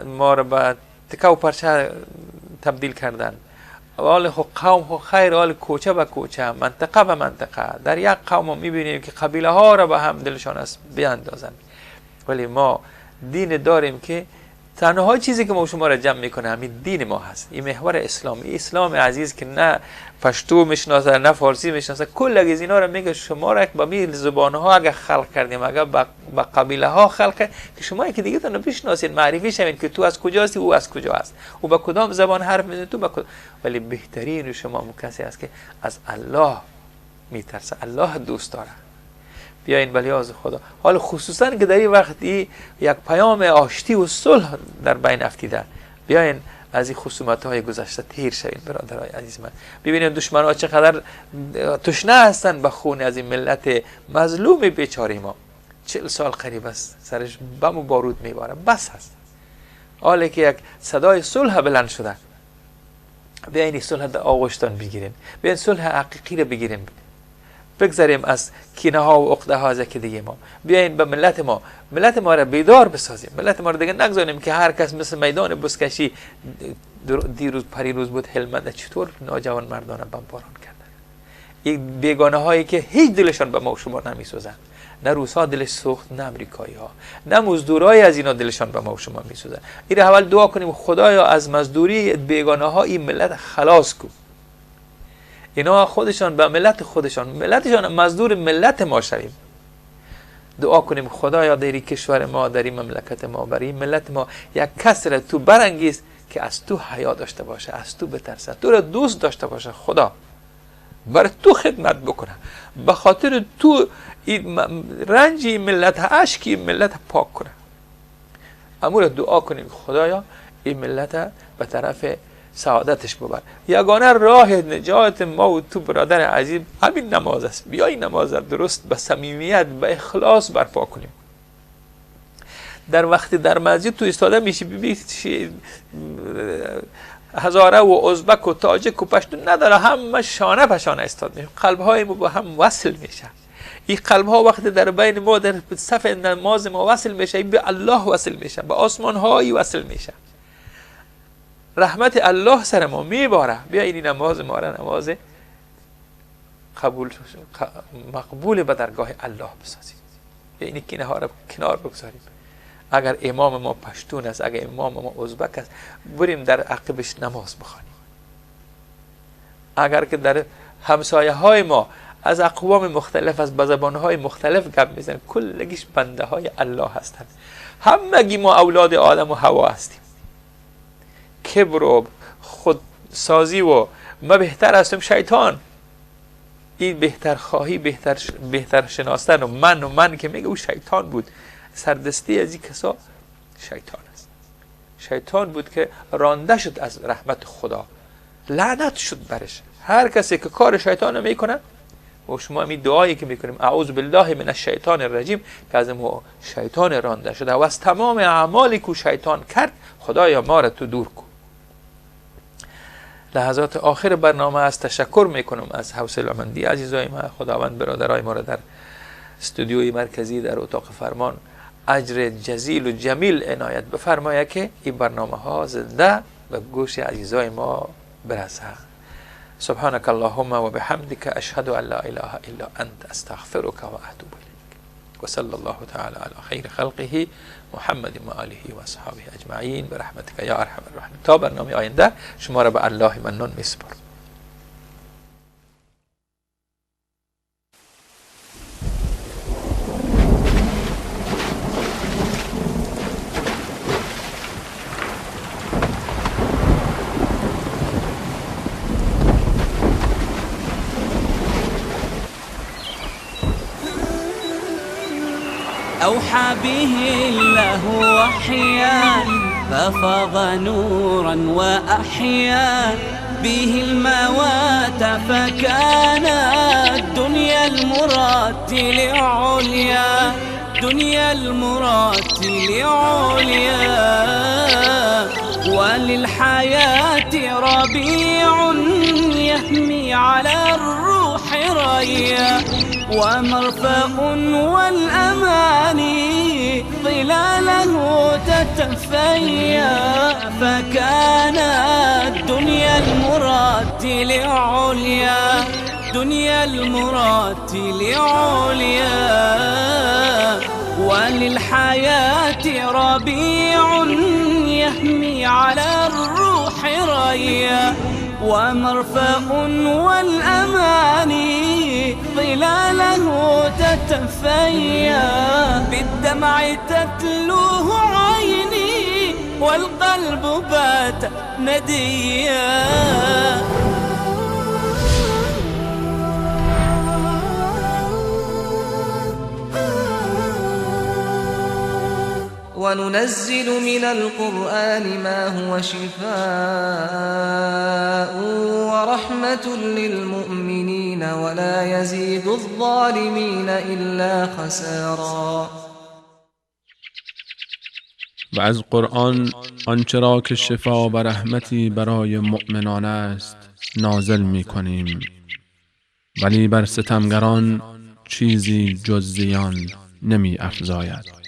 D: ما رو به تکه و پارچه تبدیل کردن. حال خو قوم خو خیر، حال کوچه به کوچه، منطقه به منطقه، در یک قوم میبینیم که قبیله ها را به هم دلشان است بیاندازن. ولی ما دین داریم که تنها چیزی که ما شما را جمع میکنه همین دین ما هست، این محور اسلام، اسلام عزیز که نه پشتو میشناسه نه فارسی میشناسه، کل از اینا را میگه شما را با می زبان ها اگه خلق کردیم، اگه با قبیله ها خلق کرد که شما که دیگه تون بشناسید، معرفی شوین که تو از کجا هستی، او از کجا است، او با کدام زبان حرف میزنه، تو با کدام. ولی بهترین شما کسی است که از الله میترسه، الله دوست داره. بیاین بلیاز خدا. حال خصوصا که در این وقتی یک پیام آشتی و صلح در بین افتیده، بیاین از این خصومت های گذشته تیر شوین برادرای عزیز من. ببینیم دشمن ها چقدر تشنه هستن به خون از این ملت مظلوم بیچاره ما. 40 سال قریب است سرش بم و بارود میباره، بس هست. حالا که یک صدای صلح بلند شده، بیاین این صلح در آغوشتان بگیرین، بیاین صلح حقیقی رو بگیریم، بگذاریم از کینه ها و عقده ها از یکی دیگه ما. بیاین به ملت ما، ملت ما را بیدار بسازیم، ملت ما را دیگه نگذاریم که هر کس مثل میدان بزکشی دیروز پریروز بود هلمند چطور ناجوان مردان بمباران کردن. این بیگانه هایی که هیچ دلشان به ما و شما نمیسوزند، نه روس ها دلش سوخت، نه امریکایی ها، نه مزدورای از اینا دلشان به ما و شما میسوزند. این اول دعا کنیم خدایا از مزدوری بیگانه ها این ملت خلاص کن. اینا خودشان به ملت خودشان، ملتشان مزدور ملت ما شویم. دعا کنیم خدایا در این کشور ما، در این مملکت ما، برای این ملت ما یک کس را تو برانگیز که از تو حیا داشته باشه، از تو بترسه، تو را دوست داشته باشه. خدا برای تو خدمت بکنه، به خاطر تو این رنج این ملت، اشک این ملت پاک کنه. امور دعا کنیم خدایا این ملت به طرف سعادتش ببر. یگانه راه نجات ما و تو برادر عزیز همین نماز است. بیای نماز درست به صمیمیت، به اخلاص برپا کنیم. در وقتی در مسجد تو ایستاده میشی ببینی هزاره و ازبک و تاجک و پشتون نداره، همه شانه به شانه ایستاد میشه، قلب های ما با هم وصل میشه. این قلب ها وقتی در بین ما در صف نماز ما وصل میشه، به الله وصل میشه، به آسمان هایی وصل میشه، رحمت الله سر ما میباره. بیا این نماز ما را نماز قبول مقبول به درگاه الله بسازیم. بیا این کینه ها را کنار بگذاریم. اگر امام ما پشتون است، اگر امام ما ازبک است، بریم در عقبش نماز بخوانیم. اگر که در همسایه های ما از اقوام مختلف، از زبانهای مختلف گپ میزنن، کلگیش بنده های الله هستند. همگی ما اولاد آدم و حوا هستیم. کبر و خودسازی و ما بهتر هستم، شیطان این بهتر خواهی، بهتر شناستن و من که میگه او شیطان بود. سردستی از این کسا شیطان است. شیطان بود که رانده شد از رحمت خدا، لعنت شد برش. هر کسی که کار شیطان میکنه، و شما می دعایی که میکنیم اعوذ بالله من الشیطان الرجیم، که از ما شیطان رانده شده و از تمام اعمالی که شیطان کرد، خدایا ما را تو دور کن. لحظات آخر برنامه است. تشکر میکنم از حوصله‌مندی عزیزای ما. خداوند برادرای ما را در استودیوی مرکزی در اتاق فرمان اجر جزیل و جمیل عنایت بفرماید که این برنامه ها زنده به گوش عزیزای ما برسه. سبحانك اللهم وبحمدك أشهد أن لا إله إلا أنت أستغفرك وأتوب إليك. وصلى الله تعالى على خير خلقه محمد وآله وأصحابه أجمعين برحمتك يا أرحم الراحمين. تا برنامه آینده شما را به الله منان میسپارم.
A: أوحى به الله وحيا ففاض نورا وأحيا به الموات، فكان الدنيا المرتل عليا، دنيا المرتل عليا. وللحياة ربيع يهمي على الروح ريا، ومرفأ والأماني ظلاله تتفيا، فكان الدنيا المرتل عليا، دنيا المرتل عليا. وللحياة ربيع يهمي على الروح ريا، ومرفأ والأماني ظلاله تتفيا، بالدمع تتلوه عيني والقلب بات نديا.
B: وننزل من القرآن ما هو شفاء ورحمة للمؤمنين ولا يزيد الظالمين إلا خسارا.
C: و از قرآن آنچه را که شفا و رحمتی برای مؤمنان است نازل می کنیم، ولی بر ستمگران چیزی جز زیان نمی افزاید.